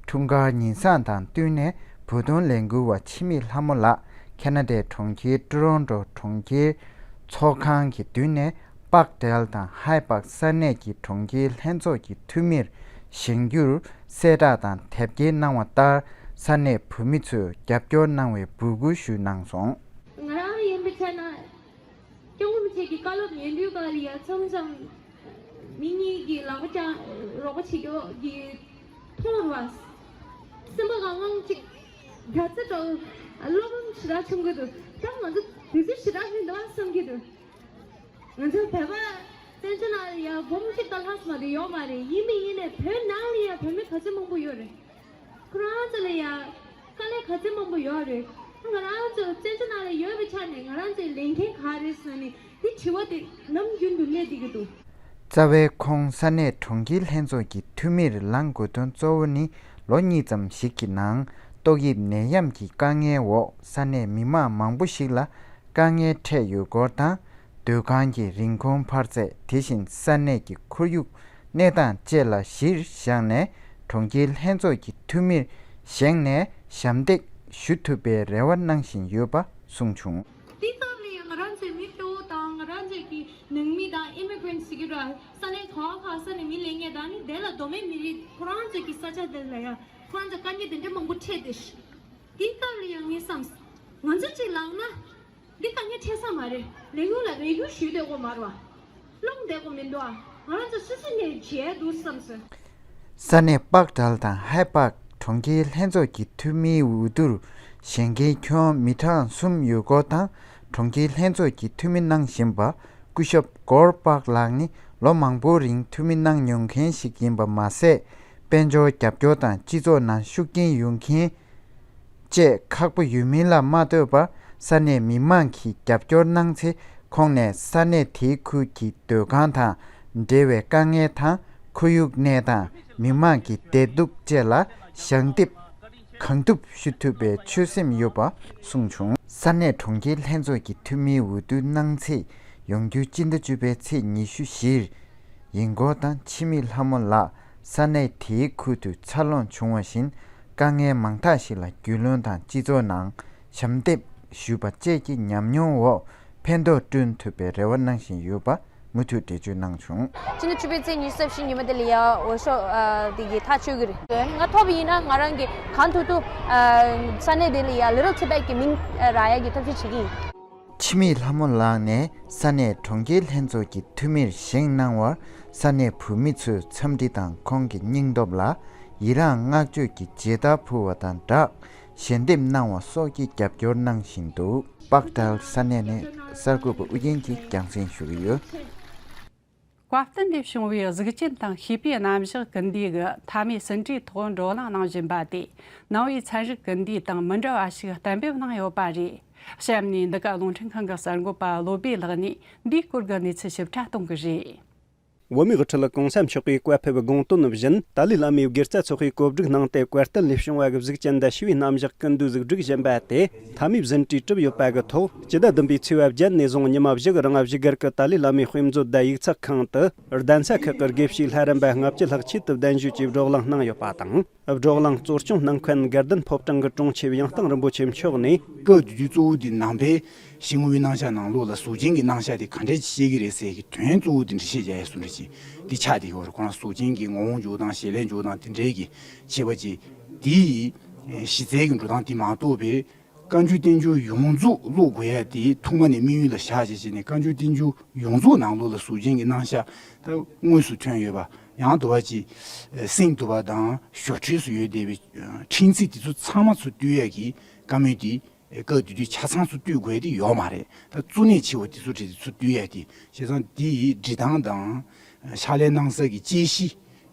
འཁྲུངས་སྐར་ཉིན་བཟང་དང་བསྟུན་ནས་བོད་དོན་ལས་འགུལ་བ་འཆི་མེད་ལྷ་མོ་ལགས་ཁེ་ན་ཌའི་གྲོང་ཁྱེར་ཀྲོ་རོན་ཀྲོ་གྲོང་ཁྱེར་ཚོགས་ཁང་གི་མདུན་ནས་པག་ཌལ་དང་ཧའི་པག་ས་གནས་ཀྱི་གྲོང་ཁྱེར་ལྷན་ཚོགས་ཀྱི་འཐུས་མིར་བཞེངས་རྒྱུར་གསལ་བསྒྲགས་དང་དེབ་སྐྱེལ་གནང་བ་ལྟར་ས་གནས་བོད་མི་ཚོས་རྒྱབ་སྐྱོར་གནང་བའི་འབོད་སྐུལ་ཞུས་གནང་སོང་། ང་རང་ཡིན་པའི་ཆ་ན་སྐྱབས་མགོན་རིན་པོ་ཆེ་གི་བཀའ་སློབ་ཉན་དུས་ག་ལ་ཡ་མཚམས་མཚམས་མི་གཉིས་ཀྱི་ལག་པ་བརྐྱངས་རོགས་པ་བྱེད་རྒྱུ་གི་མཐོང་རུང་བ། སེམས་པ་གང་གང་ཅིག་རྒྱ་ཚ་འདྲ་བོ་བློ་ཕམ་ཞེ་དྲག་བྱུང་གི་འདུག་ད་ང་ཚོ་དུས་ཚོད་ཞེ་དྲག་ཡིན་འདུག་བསམ་གྱི་འདུག་ང་ཚོ་བོད་པ་བཙན་བྱོལ་ནང་ལ་ཡ་འབུམ་གཅིག་དང་ལྷག་ཙམ་མ་གཏོགས་ཡོད་མ་རེད། ཡིན་པས་ཡིན་ནའི་བོད་ནང་ལ་ཡ་བོད་མི་ག་ཚོད་མང་པོ་ཡོད་རེད། ཁོ་རང་ཚོ་ལ་ཡ་དཀའ་ལས་ག་ཚོད་མང་པོ་ཡོད་རེད། ང་རང་ཚོ་བཙན་བྱོལ་ནང་ལ་ཡོད་པའི་ཆ་ནས་ང་རང་ཚོའི་ལས་འགན་ག་རེ་ཟེར་ནས་འདི་དྲི་བ་དེ་ནམ་རྒྱུན་དུ་སླེབས་བསྡད་ཀྱི་འདུག་རྩ་བའི་ཁོང་ས་གནས་གྲོང་ཁྱེར་ལྷན་ཚོགས་ཀྱི་འཐུས་མིར་ལངས་དགོས་དོན་གཙོ་བོ་ནི་ལོ་གཉིས་ཙམ་ཞིག་གི་ནང་ཏོག་དབྱིབས་ནད་ཡམས་ཀྱི་དཀའ་ངལ་འོག་ས་གནས་མི་མང་མང་པོ་ཞིག་ལ་དཀའ་ངལ་འཕྲད་ཡོད་སྐོར་དང་། སྡོད་ཁང་གི་རིན་གོང་འཕར་ཚད། དེ་བཞིན་ས་གནས་ཀྱི་ཁོར་ཡུག་གནས་སྟངས་བཅས་ལ་གཞིར་བཞག་ནས་གྲོང་ཁྱེར་ལྷན་ཚོགས་ཀྱི་འཐུས་མིར་བཞེངས་ནས་ཞབས་འདེགས་ཞུ་ཐུབ་པའི་རེ་བ་གནང་བཞིན་ཡོད་པ་གསུངས་བྱུང་། དེའི་སྐབས་ལ་ཡང་ང་རང་ཚོའི་མི་གཙོ་བོ་དང་ང་རང་ཚོའི་གི་ནང་མི་དང་ཨི་མི་གྷི་རེན་ཊི་ཟེར་གྱི་ར་ས་གནས་ག་བ་ག་ས་ནས་མི་སླེབས་མཁན་དང་ནི་དེ་ལ་གདོད་མའི་མི་རིགས་ཁོ་རང་ཚོའི་གི་ས་ཆ་དེ་ལ་ཡང་ཁོ་རང་ཚོ་དཀའ་ངལ་དེ་འདྲ་མང་པོ་འཕྲད་དེ། དེའི་སྐབས་ལ་ཡང་ངས་བསམས། ང་ཚོ་གཅིག་ལངས་ན། འདི་དཀའ་ངལ་འཕྲད་ས་མ་རེད། ལས་འགུལ་ལ་རེ་སྒུག་ཞུས་བསྡད་དགོས་མ་རེད་བ། སློང་བསྡད་དགོས་མི་འདུག་ཨ། ང་རང་ཚོ་སོ་སོ་ནས་བྱས་འདུག་བསམ་སོང་། ས་གནས་པག་ཏལ་དང་ཧའེ་པག་གྲོང་ཁྱེར་ལྷན་ཚོགས་ཀྱི་འཐུས་མིའི་འོས་བསྡུར་བཞེངས་མཁན་ཁྱོན་མི་གྲངས་གསུམ་ཡོད་སྐོར་དང་། གྲོང་ཁྱེར་ལྷན་ཚོགས་ཀྱི་འཐུས་མི་གནང་བཞིན་པ་སྐུ་ཞབས་གོར་པག་ལགས་ནི་ལོ་མང་པོ་རིང་འཐུས་མི་གནང་མྱོང་མཁན་ཞིག་ཡིན་པ་མ་ཟད། དཔལ་འབྱོར་རྒྱབ་སྐྱོར་དང་སྤྱི་ཚོགས་ནང་ཤུགས་རྐྱེན་ཡོད་མཁན་བཅས་ཁག་པོ་ཡོད་མིན་ལ་མ་ལྟོས་པར་ས་གནས་མི་མང་གིས་རྒྱབ་སྐྱོར་གནང་ཚེ། ཁོང་ནས་ས་གནས་དེའི་ཁུལ་གྱི་སྡོད་ཁང་དང་འབྲེལ་བའི་དཀའ་ངལ་དང་ཁོར་ཡུག་གནས་སྟངས། མི་མང་གི་བདེ་སྡུག་བཅས་ལ་ཞལ་འདེབས་གང་ཐུབ་ཞུ་ཐུབ་པའི་ཆོད་སེམས་ཡོད་པ་གསུངས་བྱུང་། ས་གནས་གྲོང་ཁྱེར་ལྷན་ཚོགས་ཀྱི་འཐུས་མིའི་འོས་བསྡུ་གནང་ཚེས་ཡོང་རྒྱུའི་སྤྱི་ཟླ་བཅུ་པའི་ཚེས་ཉི་ཤུ་བཞིར་ཡིན་སྐོར་དང་། འཆི་མེད་ལྷ་མོ་ལགས་ས་གནས་དེའི་ཁུལ་དུ་འཚར་ལོངས་བྱུང་བ་བཞིན་དཀའ་ངལ་མང་དག་ཞིག་ལ་རྒྱུས་ལོན་དང་སྤྱི་ཚོགས་ནང་ཞབས་འདེགས་ཞུས་པ་བཅས་ཀྱི་ཉམས་མྱོང་འོག་ཕན་ཐོགས་བསྐྲུན་ཐུབ་པའི་རེ་བ་གནང་བཞིན་ཡོད་པ་མུ་མཐུད་འགྲེལ་བརྗོད་གནང་བྱུང་། ཕྱི་ཟླ་བཅུ་པའི་ཚེས་ཉི་ཤུ་རྩ་བཞི་ཉི་མ་དེ་ལ་ཡ་འོས་ཤོག་ཨ་དེ་གི་ཐག་གཅོད་ཀྱི་རེད། ང་ཐོབ་པ་ཡིན་ན་ང་རང་གི་གང་ཐུབ་ཐུབ་ཨ་ས་གནས་དེ་ལ་ཡ་Little Tibet གི་མིང་རག་ཡ་གི་ཐབས་ཤེས་བྱེད་ཀྱི་ཡིན། འཆི་མེད་ལྷ་མོ་ལགས་ནས་ས་གནས་གྲོང་ཁྱེར་ལྷན་ཚོགས་ཀྱི་འཐུས་མིར་བཞེངས་གནང་བར་ས་གནས་བོད་མི་ཚོའི་འཚམས་འདྲི་དང་ཁོང་གི་སྙིང་སྟོབས་ལ་ཡི་རངས་བསྔགས་བརྗོད་ཀྱི་མཇལ་དར་ཕུལ་བ་དང་སྦྲགས་ཞལ་འདེབས་གནང་བ་སོགས་ཀྱི་རྒྱབ་སྐྱོར་གནང་བཞིན་འདུག། པག་ཏལ་ས་གནས་ནས་གསར་འགོད་པ་ཨུ་རྒྱན་གྱིས་རྒྱང་སྲིང་ཞུ་གི་ཡོད། བཀའ་བསྟན་ལས་བྱུང་བའི་གཟུགས་ཅན་དང་བྱིས་པའི་རྣམ་གཞག་ཀུན་བསྡུས་ཀྱི་མཐའ་མའི་ཟིན་བྲིས་ཐོག་བགྲོ་གླེང་གནང་བཞིན་པ་དེ་ནང་པའི་ཚན་རིག་ཀུན་བསྡུས་དང་མི་འདྲ་བ་ཞིག་གཏན་འབེབས་གནང་ཡོད་པ་རེད། གཤམ་ནས་འདི་ག་རླུང་འཕྲིན་ཁང་གི་གསར་འགོད་པ་བློ་སྦེ་ལགས་ནས་འདིའི་སྐོར་གྱི་གནས་ཚུལ་ཞིབ་ཕྲ་གཏོང་གི་རེད། བོད་མིའི་དབུ་ཁྲིད་གོང་ས་མཆོག་གིས་བཀའ་ཕེབས་དགོངས་དོན་བཞིན་ཏཱ་ལའི་བླ་མའི་དགེ་རྩ་ཚོགས་པས་གོ་སྒྲིག་གནང་སྟེ་བཀའ་བསྟན་ལས་བྱུང་བ་གི་གཟུགས་ཅན་དང་བྱིས་པའི་རྣམ་གཞག་ཀུན་བསྡུས་ཟིག་སྒྲིག་བཞིན་པ་དེ་མཐའ་མའི་ཟིན་བྲིས་གྲུབ་ཡོད་པ་གི་ཐོག་སྤྱི་ཟླ་བདུན་པའི་ཚེས་པ་བརྒྱད་ནས་བཟུང་ཉི་མ་བཞི་གི་རིང་བཞུགས་སྒར་གྱི་ཏཱ་ལའི་བླ་མའི་དཔེ་མཛོད་དང་ཡིག་ཚགས་ཁང་དུ་གདན་ས་ཁག་གི་དགེ་བཤེས་ལྷ་རམས་པ་ལྔ་བཅུ་ལྷག་ཆེད་དུ་གདན་ཞུས་ཀྱིས་བགྲོ་གླེང་གནང་ཡོད་པ་དང་། བགྲོ་གླེང་གཙོ་སྐྱོང་གནང་མཁན་དགའ་ལྡན་ཕོ་བྲང་གི་དྲུང་ཆེ་ཡང་སྟེང་རིན་པོ་ཆེ་མཆོག་ནས། སྐབས་དེ་དུས་གཙོ་བོ་དེ་ནང་པའི་ཤེས་ངོ་བོའི་རྣམ་གཞག་ནང་ལོགས་ལ་གཟུགས་ཅན་གྱི་རྣམ་གཞག་དེ་ག་འདྲས་བཤད་ཀྱི་རེད་ཟེར་གྱི་དོན་གཙོ་བོ་དེ་འགྲེལ་བཤད་རྒྱག་ཡ་བཟོ་འདྲ་ཅིག་འདི་ཆགས་བསྡད་ཀྱི་ཡོད་རེད། ཁོ་རང་གཟུགས་ཅན་གྱི་ངོ་བོ་འཇོག་སྟངས་བྱེད་ལས་འཇོག་སྟངས་དེ་འདྲས་ཀྱི་བྱེད་པ་ཅིག་དེ་ཡི་གཞི་རྩའི་གི་འགྲོ་སྟངས་དེ་མ་གཏོགས་པའི་བཀའ་འགྱུར་བསྟན་འགྱུར་ཡོངས་རྫོགས་ཀློག་དགོས་ཡ་དེ་ཐུགས་མ་ནས་དམིགས་ཡུལ་ལ་བཞག་བྱས་བྱས་ནས་བཀའ་འགྱུར་བསྟན་འགྱུར་ཡོངས་རྫོགས་ནང་ལོགས་ལ་གཟུགས་ཅན་གྱི་རྣམ་གཞག་ད་དངོས་སུ་ཐོན་ཡོད་པ། ཡང་དུ་བ་ཅིག་སེམས་དུ་བ་དང་ཞོར་འཕྲོས་སུ་ཡོད་བསྡད་པའི་ཕྲེང་ཚིག་དེ་ཚོ་ཚང་མ་ཚུར་བཏུས་ཡ་གི་བཀའ་མོལ་དེ་སྐབས་དེ་དུས་ཆ་ཚང་ཚུར་བཏུས་དགོས་དེ་ཡོད་མ་རེད། ད་གཙོ་གནད་ཆེ་བ་དེ་ཚོ་བྲིས་ཏེ་ཚུར་བཏུས་ཡ་དེ་བྱས་ཙང་དེ་ཡི་འབྲི་སྟངས་དང་ཕྱག་ལས་གནང་ས་གི་དཔྱད་གཞི་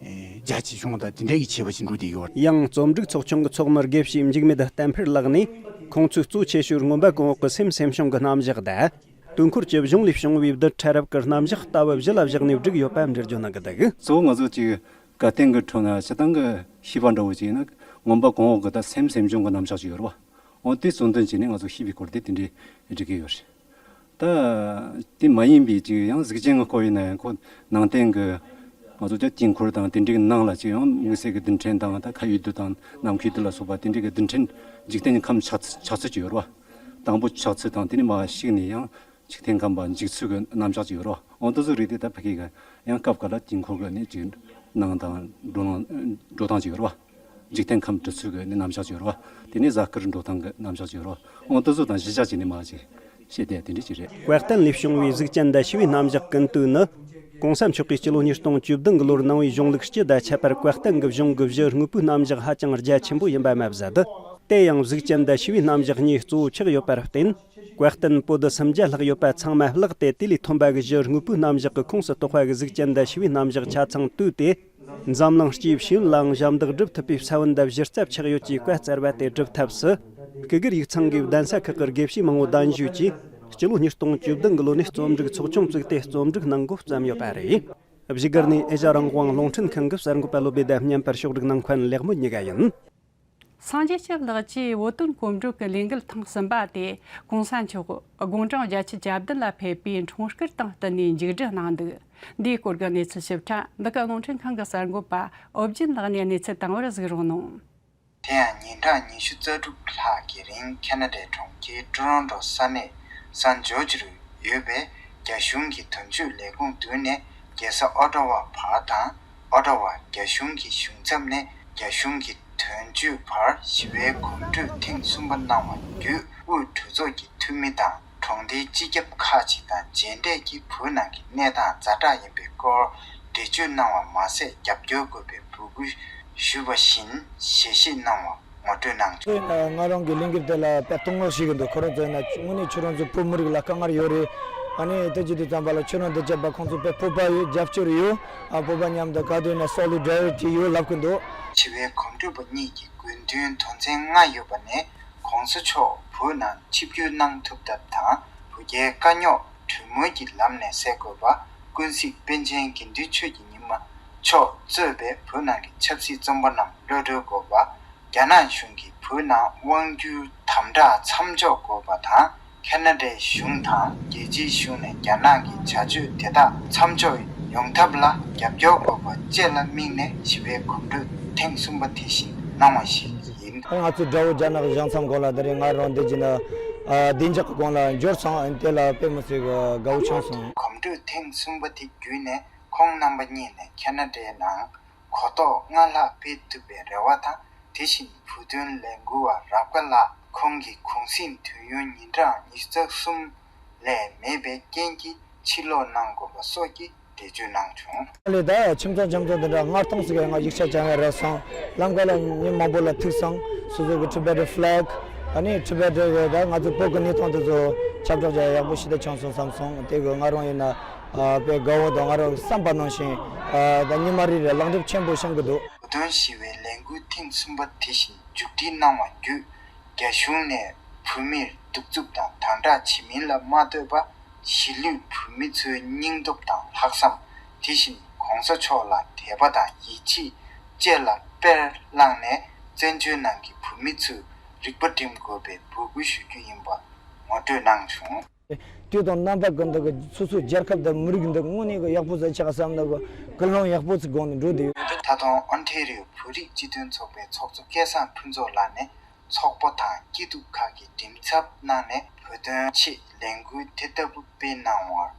རྒྱ་ཆེ་ཆུང་དང་དེ་འདྲ་གི་བྱས་པ་ཞིག་འགྲོ་བསྡད་ཡོད་རེད། ཡང་རྩོམ་སྒྲིག་ཚོགས་ཆུང་གི་ཚོགས་མི་དགེ་བཤེས་འཇིགས་མེད་བསྟན་འཕེལ་ལགས་ནས་ཁོང་ཚོའི་གཙོ་ཆེ་ཤོས་མངོན་པ་གོང་འོག་གི་སེམས་སེམས་བྱུང་གི་རྣམ་གཞག་དང་། དུས་འཁོར་གྱི་གཞུང་ལས་བྱུང་བའི་རྡུལ་ཕྲ་རབ་ཀྱི་རྣམ་གཞག་ལྟ་བུ་གཞི་ལ་བཞག་ནས་བསྒྲིགས་ཡོད་པ་འགྲེལ་བརྗོད་གནང་གི་འདུག། གཙོ་བོ་ང་ཚོ་ཅིག་བཀའ་བསྟན་གྱི་ཁྲོད་ན་སྤྱིར་བཏང་གི་ཤེས་པ་འདྲ་བོ་ཅིག་ཡིན་ན་མངོན་པ་གོང་འོག་གི་ད་སེམས་སེམས་བྱུང་གི་རྣམ་གཞག་ཅིག་ཡོད་རེད་བ། འོ་དེ་གཙོ་འདོན་བྱས་ནས་ང་ཚོ་ཤེས་པའི་སྐོར་དེ་དེ་འདྲའི་བསྒྲིགས་ཀྱི་ཡོད་རེད། ད་དེ་མ་ཡིན་པའི་ཅིག་ཡང་གཟུགས་ཅན་གྱི་སྐོར་ཡིན་ན་ཡང་ཁོ་ནང་བསྟན་གྱི་ང་ཚོ་ཅག་དཀྱིལ་འཁོར་དང་དེ་འདྲའི་ནང་ལ་ཅིག་ཡང་དམིགས་བསལ་གྱི་རྡུལ་ཕྲན་དང་ད་ཁ་ཡོད་རྡུལ་དང་ནམ་མཁའི་རྡུལ་ལ་སོགས་པ་དེ་འདྲའི་གི་རྡུལ་ཕྲན་འཇིག་རྟེན་གྱི་ཁམས་ཆགས་ཚུལ་ཆགས་ཚུལ་ཅིག་ཡོད་རེད་བ། དང་པོ་ཆགས་ཚུལ་དང་དེ་ནས་མར་གཤེགས་ནས་ཡང་འཇིག་རྟེན་ཁམས་པ་འཇིག་ཚུལ་གྱི་རྣམ་གཞག་ཅིག་ཡོད་རེད་བ། འོ་དེ་ཚོ་རིགས་དེ་ད་ཕ་གི་གི་ཡང་སྐབས་འགའ་ལ་དཀྱིལ་འཁོར་གྱི་ནི་ཅིག་ནང་དང་འགྲོ་ནང་འགྲོ་སྟངས་ཅིག་ཡོད་རེད་བ། འཇིག་རྟེན་ཁམས་གྲུབ་ཚུལ་གྱི་ནི་རྣམ་གཞག་ཅིག་ཡོད་རེད་བ། དེ་ནས་གཟའ་སྐར་འགྲོ་སྟངས་ཀྱི་རྣམ་གཞག་ཅིག་ཡོད་རེད་བ། འོ་དེ་ཚོ་དང་གཞི་བཞག་བྱས་ནས་མར་ཅིག་བཤད་བསྡད་དེ་འདྲ་ཅིག་རེད། བཀའ་བསྟན་ལས་བྱུང་བའི་གཟུགས་ཅན་དང་བྱིས་པའི་རྣམ་གཞག་ཀུན་བཏུས་ནི། གོང་ས་མཆོག་གིས་སྤྱི་ལོ་ཉིས་སྟོང་བཅུ་བདུན་གྱི་ལོར་ནང་པའི་གཞུང་ལུགས་སྤྱི་དང་ཁྱད་པར་བཀའ་བསྟན་གྱི་གཞུང་གི་གཞི་དངོས་པོའི་རྣམ་གཞག་ཧ་ཅང་རྒྱ་ཆེན་པོ་ཡིན་པ་མ་ཟད། དེ་ཡང་གཟུགས་ཅན་དང་བྱིས་པའི་རྣམ་གཞག་གཉིས་གཙོ་བོ་ཆགས་ཡོད་པར་བརྟེན། བཀའ་བསྟན་པོ་ཏི་སུམ་བརྒྱ་ལྷག་ཡོད་པ་ཚང་མ་བཀླགས་ཏེ་དེ་ལས་ཐོན་པ་གི་གཞི་དངོས་པོའི་རྣམ་གཞག་གི་ཁོངས་སུ་གཏོགས་པ་གི་གཟུགས་ཅན་དང་བྱིས་པའི་རྣམ་གཞག་ཆ་ཚང་བཏུས་ཏེ། འཛམ་གླིང་སྤྱིའི་ཤེས་ཡོན་ལའང་ཞབས་འདེགས་སྒྲུབ་ཐུབ་པའི་ས་བོན་དང་གཞི་རྩ་ཆགས་ཡོད་ཅེས་བཀའ་སྩལ་བ་དེ་སྒྲུབ་ཐབས་སུ། སྐུ་སྒེར་ཡིག་ཚང་གི་གདན་ས་ཁག་གི་དགེ་བཤེས་མང་བོ་གདན་ཞུས་ཀྱིས་སྤྱི་ལོ་ཉིས་སྟོང་བཅུ་བདུན་གྱི་ལོ་ནས་རྩོམ་སྒྲིག་ཚོགས་ཆུང་བཙུགས་ཏེ་རྩོམ་སྒྲིག་གནང་འགོ་བརྩམས་ཡོད་པ་རེད། བཞུགས་སྒར་ནས་ཨེ་ཤ་རང་དབང་རླུང་འཕྲིན་ཁང་གི་གསར་འགོད་པ་བློ་བདེ་དང་བརྙན་པར་ཕྱོགས་སྒྲིག་གནང་མཁན་ལེགས་མོ་ཉི་ག་ཡིན། སངས་རྒྱས་སྐྱབས་ལགས་ཀྱིས་བོད་དོན་གོམ་བགྲོད་ཀྱི་ལས་འགུལ་ཐེངས་གསུམ་པ་དེ་གོང་ས་མཆོག་དགུང་གྲངས་བརྒྱད་ཅུ་གྱ་བདུན་ལ་ཕེབས་པའི་འཁྲུངས་སྐར་དང་བསྟུན་ནས་མཇུག་སྒྲིལ་གནང་འདུག། འདིའི་སྐོར་གྱི་གནས་ཚུལ་ཞིབ་ཕྲ་འདི་ག་རླུང་འཕྲིན་ཁང་གི་གསར་འགོད་པ་ཨོ་བརྒྱུད་ལགས་ནས་གནས་ཚུལ་བཏང་བར་གཟིགས་རོགས་གནང་། དེ་ཡང་ཉིན་གྲངས་ཉི་ཤུ་རྩ་དྲུག་ལྷག་གི་རིང་ཁེ་ན་ཌའི་གྲོང་ཁྱེར་ཀྲོ་རོན་ཀྲོ་ས་གནས་སན་ཇོར་ཇི་རུ་ཡོད་པའི་རྒྱ་གཞུང་གི་དོན་གཅོད་ལས་ཁུངས་མདུན་ནས་རྒྱལ་ས་ཨོ་ཊ་ཝ་བར་དང་། ཨོ་ཊ་ཝ་རྒྱ་གཞུང་གི་གཞུང་ཚབ་ནས་རྒྱ་གཞུང་གི་དོན་གཅོད་བར་ཞི་བའི་གོམ་བགྲོད་ཐེངས་གསུམ་པ་གནང་བ་བརྒྱུད། དབུས་གྲོས་ཚོགས་ཀྱི་འཐུས་མི་དང་གྲོང་སྡེའི་སྤྱི་ཁྱབ་ཁག་ཅིག་དང་མཇལ་འཕྲད་ཀྱིས་བོད་ནང་གི་གནས་སྟངས་ཛ་དྲག་ཡིན་པའི་སྐོར་འགྲེལ་བརྗོད་གནང་བ་མ་ཟད། རྒྱབ་སྐྱོར་དགོས་པའི་འབོད་སྐུལ་ཞུས་པ་བཞིན་ཞལ་བཞེས་གནང་བ་ ངོ་སྤྲོད་གནང་བྱུང་། ང་རང་གི་ལས་འགུལ་དེ་ལ་དཔེ་དོ་སྣང་བྱེད་ཀྱི་འདུག་ཁོ་རང་ཚོ་ཡིན་ན་དངོས་གནས་ཁྱོད་རང་ཚོ་བོད་མི་རིགས་ལ་དཀའ་ངལ་ཡོད་རེད། ཨ་ནི་དེ་བྱེད་དུས་ཙམ་པ་ལ་ཁྱོད་རང་འདི་བྱས་པ་ཁོང་ཚོ་དཔེ་སྤོབས་པ་ཡོད། རྒྱབ་སྐྱོར་ཡོད། ཨ་བོད་པ་མཉམ་དུ་ག་དུས་ཡིན་ན་སོ་ལི་ཌེ་རི་ཊི་ཡོད་ལབ་ཀྱི་འདུག་བྱིས་པའི་གོམ་བགྲོད་པ་གཉིས་ཀྱི་དགོས་འདུན་དོན་ཚན་ལྔ་ཡོད་པ་ནས། གོང་ས་མཆོག་བོད་ནང་ཆིབས་བསྒྱུར་གནང་ཐུབ་ཐབས་དང་། བོད་རྒྱའི་དཀའ་རྙོག་གྲོས་མོལ་གྱི་ལམ་ནས་སེལ་དགོས་པ། ཀུན་གཟིགས་པཎ་ཆེན་དགེ་འདུན་ཆོས་ཀྱི་ཉི་མ་མཆོག་གཙོས་པའི་བོད་ནང་གི་ཆབ་སྲིད་བཙོན་པ་རྣམས་གློད་གྲོལ་དགོས་པ། རྒྱ་ནག་གཞུང་གིས་བོད་ནང་དབང་བསྒྱུར་དམ་དྲག་མཚམས་འཇོག་དགོས་པ་དང་། ཁ་ན་ཌའི་གཞུང་དང་རྒྱལ་སྤྱིའི་གཞུང་ནས་རྒྱ་ནག་གི་བྱ་སྤྱོད་དེ་དག་མཚམས་འཇོག་ཡོང་ཐབས་ལ་རྒྱབ་སྐྱོར་དགོས་པ་བཅས་ལ་དམིགས་ནས་བྱིས་པའི་གོམ་བགྲོད་ཐེངས་གསུམ་པ་དེ་བཞིན་གནང་བ་ཞིག་ཡིན། ང་ཚོ་དགྲ་བོ་རྒྱ་ནག་གཞུང་མཚམས་གོང་ལ་དེ་རིང་ང་རང་འདི་བྱས་ན་བདེ་འཇགས་ཀྱི་སྒང་ལ་འབྱོར་སོང་། དེ་ལ་དཔེ་མི་སྲིད་དགའ་བོ་བྱུང་སོང་། གོམ་བགྲོད་ཐེངས་གསུམ་པ་དེ་བརྒྱུད་ནས་ཁོང་རྣམ་པ་གཉིས་ནས་ཁ་ན་ཌའི་ནང་གོ་རྟོགས་སྔར་ལྷག་སྤེལ་ཐུབ་པའི་རེ་བ་དང་། དེ་བཞིན་བོད་དོན་ལས་འགུལ་བ་རབ་དགའ་ལགས་ཁོང་གི་གུང་གསེང་དུས་ཡུན་ཉིན་གྲངས་ཉི་ཤུ་རྩ་གསུམ་ལས་མེད་པའི་རྐྱེན་གྱིས་ཕྱིར་ལོག་གནང་དགོས་པ་སོགས་ཀྱི་འགྲེལ་བརྗོད་གནང་བྱུང་། ལས་ད་ཁྱིམ་ཚང་ཁྱིམ་ཚང་དེ་འདྲ་སྔར་སྟངས་ཟིག་གི་ང་ཡིག་ཆ་ཅང་ཡང་རག་སོང་། ལམ་ཁ་ལ་མི་མང་པོ་ལ་ཐུག་སོང་། སོ་སོ་གི་Tibetan flag ཨ་ནི་Tibetan གི་ད་ང་ཚོ་བོད་ཀྱི་གནས་སྟངས་དེ་ཚོ་ཁྱབ་བསྒྲགས་བྱ་ཡག་པོ་ཞེ་དྲག་བྱུང་སོང་བསམ་སོང་། དེ་གི་ང་རང་ཡིན་ན་ཨ་དཔེ་དགའ་བོ་དང་ང་རང་བསམ་པ་ནང་བཞིན་ཨ་ད་ཉི་མ་རེ་རེ་ལེགས་འགྲུབ་ཆེན་པོ་བྱུང་གི་འདུག་བོད་དོན་ཞི་བའི་ལས་འགུལ་ཐེངས་གསུམ་པ་དེ་བཞིན་མཇུག་སྒྲིལ་གནང་བ་བརྒྱུད། རྒྱ་གཞུང་ནས་བོད་མིར་གདུག་རྩུབ་དང་དམ་དྲག་བྱེད་མིན་ལ་མ་ལྟོས་པར་གཞིས་ལུས་བོད་མི་ཚོའི་སྙིང་སྟོབས་དང་ལྷག་བསམ། དེ་བཞིན་གོང་ས་མཆོག་ལ་དད་པ་དང་ཡིད་ཆེས་བཅས་ལ་དཔེར་བླངས་ནས་བཙན་བྱོལ་ནང་གི་བོད་མི་ཚོས་རིག་པ་སྒྲིམ་དགོས་པའི་འབོད་སྐུལ་ཞུ་རྒྱུ་ཡིན་པ་ངོ་སྤྲོད་གནང་བྱུང་། དུས་དང་རྣམ་པ་ཀུན་ཏུ་གི་སོ་སོའི་རྒྱལ་ཁབ་དང་མི་རིགས་འདི་དངོས་གནས་ཀྱི་ཡག་པོ་ཟིག་ཆགས་བསམ་ན་གི་ཀུན་སློང་ཡག་པོ་ཅིག་སྒོ་ནས་འགྲོ་བསྡད་ཡོད། ད་དུང་ཨོན་ཊེ་རི་ཡོ་བོད་རིགས་སྤྱི་མཐུན་ཚོགས་པའི་ཚོགས་གཙོ་སྐལ་བཟང་ཕུན་ཚོགས་ལགས་ནས། ཚོགས་པ་དང་སྐྱིད་སྡུག་ཁག་གི་འགྲེམས་འཚབ་གནང་ནས་བོད་དོན་ཆེད་ལས་འགུལ་དེ་ལྟ་བུ་སྤེལ་གནང་བར་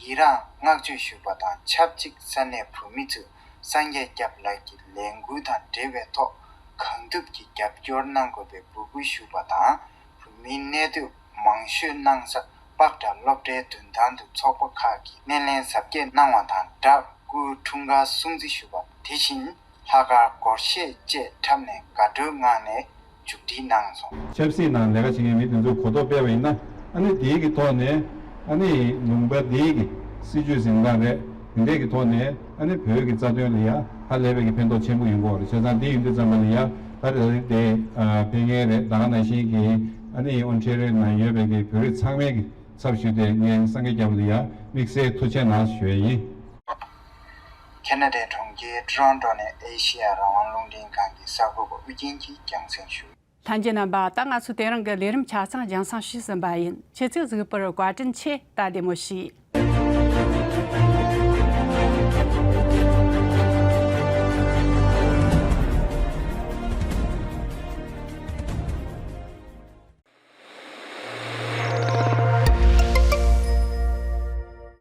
ཡི་རངས་བསྔགས་བརྗོད་ཞུས་པ་དང་ཆབས་ཅིག་ས་གནས་བོད་མི་ཚོས་སངས་རྒྱས་སྐྱབས་ལགས་ཀྱི་ལས་འགུལ་དང་འབྲེལ་བའི་ཐོག་གང་ཐུབ་ཀྱིས་རྒྱབ་སྐྱོར་གནང་དགོས་པའི་འབོད་སྐུལ་ཞུས་པ་དང་། བོད་མིའི་གནས་སྡོད་མང་ཤོས་གནང་ས་པག་གྲ་སློབ་གྲྭའི་མདུན་ཐང་དུ་ཚོགས་པ་ཁག་གིས་སྣེ་ལེན་གཟབ་རྒྱས་གནང་བ་དང་སྦྲགས་སྐུའི་འཁྲུངས་སྐར་སྲུང་བརྩི་ཞུས་པ། དེ་བཞིན་ལྷག་དཀར་སྒོར་གཞས་བཅས་འཁྲབ་ནས་དགའ་སྤྲོའི་ངང་ནས་མཇུག་སྒྲིལ་གནང་སོང་། ཆབ་སྲིད་ནང་ལས་ཀ་བྱེད་མཁན་མི་དེ་ཚོས་གོ་རྟོགས་སྤེལ་བ་ཡིན་ན། ཨ་ནི་དེའི་གི་ཐོག་ནས་ཨ་ནི་ལུང་པ་དེའི་གི་སྲིད་ཇུས་འཛིན་སྟངས་རེད། དེ་འདྲས་ཀྱི་ཐོག་ནས་ཨ་ནི་བོད་ཀྱི་རྩ་དོན་ལ་ཡ་ཧ་ལས་པའི་གི་ཕན་ཐོགས་ཆེན་པོ་ཡོང་གི་ཡོད་རེད། བྱས་ཙང་དེ་ཡིན་དུས་ཙམ་པ་ལ་ཡ་ད་རེས་དེ་ཕན་ངེས་རེད། ད་ག་ནང་བཞིན་གི་ཨ་ནི་ཨོན་ཊེ་རི་ཡོ་ནང་ཡོད་པའི་གི་བོད་རིགས་ཚང་མའི་གི་ཚབ་ཞུས་ཏེ་ངས་སངས་རྒྱས་སྐྱབས་ལ་ཡ་དམིགས་བསལ་ཐུགས་རྗེ་གནང་ཞུ་ཡས་ཡིན། ཁེ་ན་ཌའི་གྲོང་ཁྱེར་ཊོ་རོན་ཊོ་ནས་ཨེ་ཤེ་ཡ་རང་དབང་རླུང་འཕྲིན་ཁང་གི་གསར་འགོད་པ་ཨུ་རྒྱན་གྱིས་རྒྱང་སྲིང་ཞུ། ལྷན་རྒྱས་རྣམ་པ། ད་ང་ཚོས་དེ་རིང་གི་ལས་རིམ་ཆ་ཚང་རྒྱང་སྲིང་ཞུས་ཟིན་པ་ཡིན། ཁྱེད་ཚོས་གཟིགས་པར་བཀའ་དྲིན་ཆེ། ད་བདེ་མོ་བྱོས།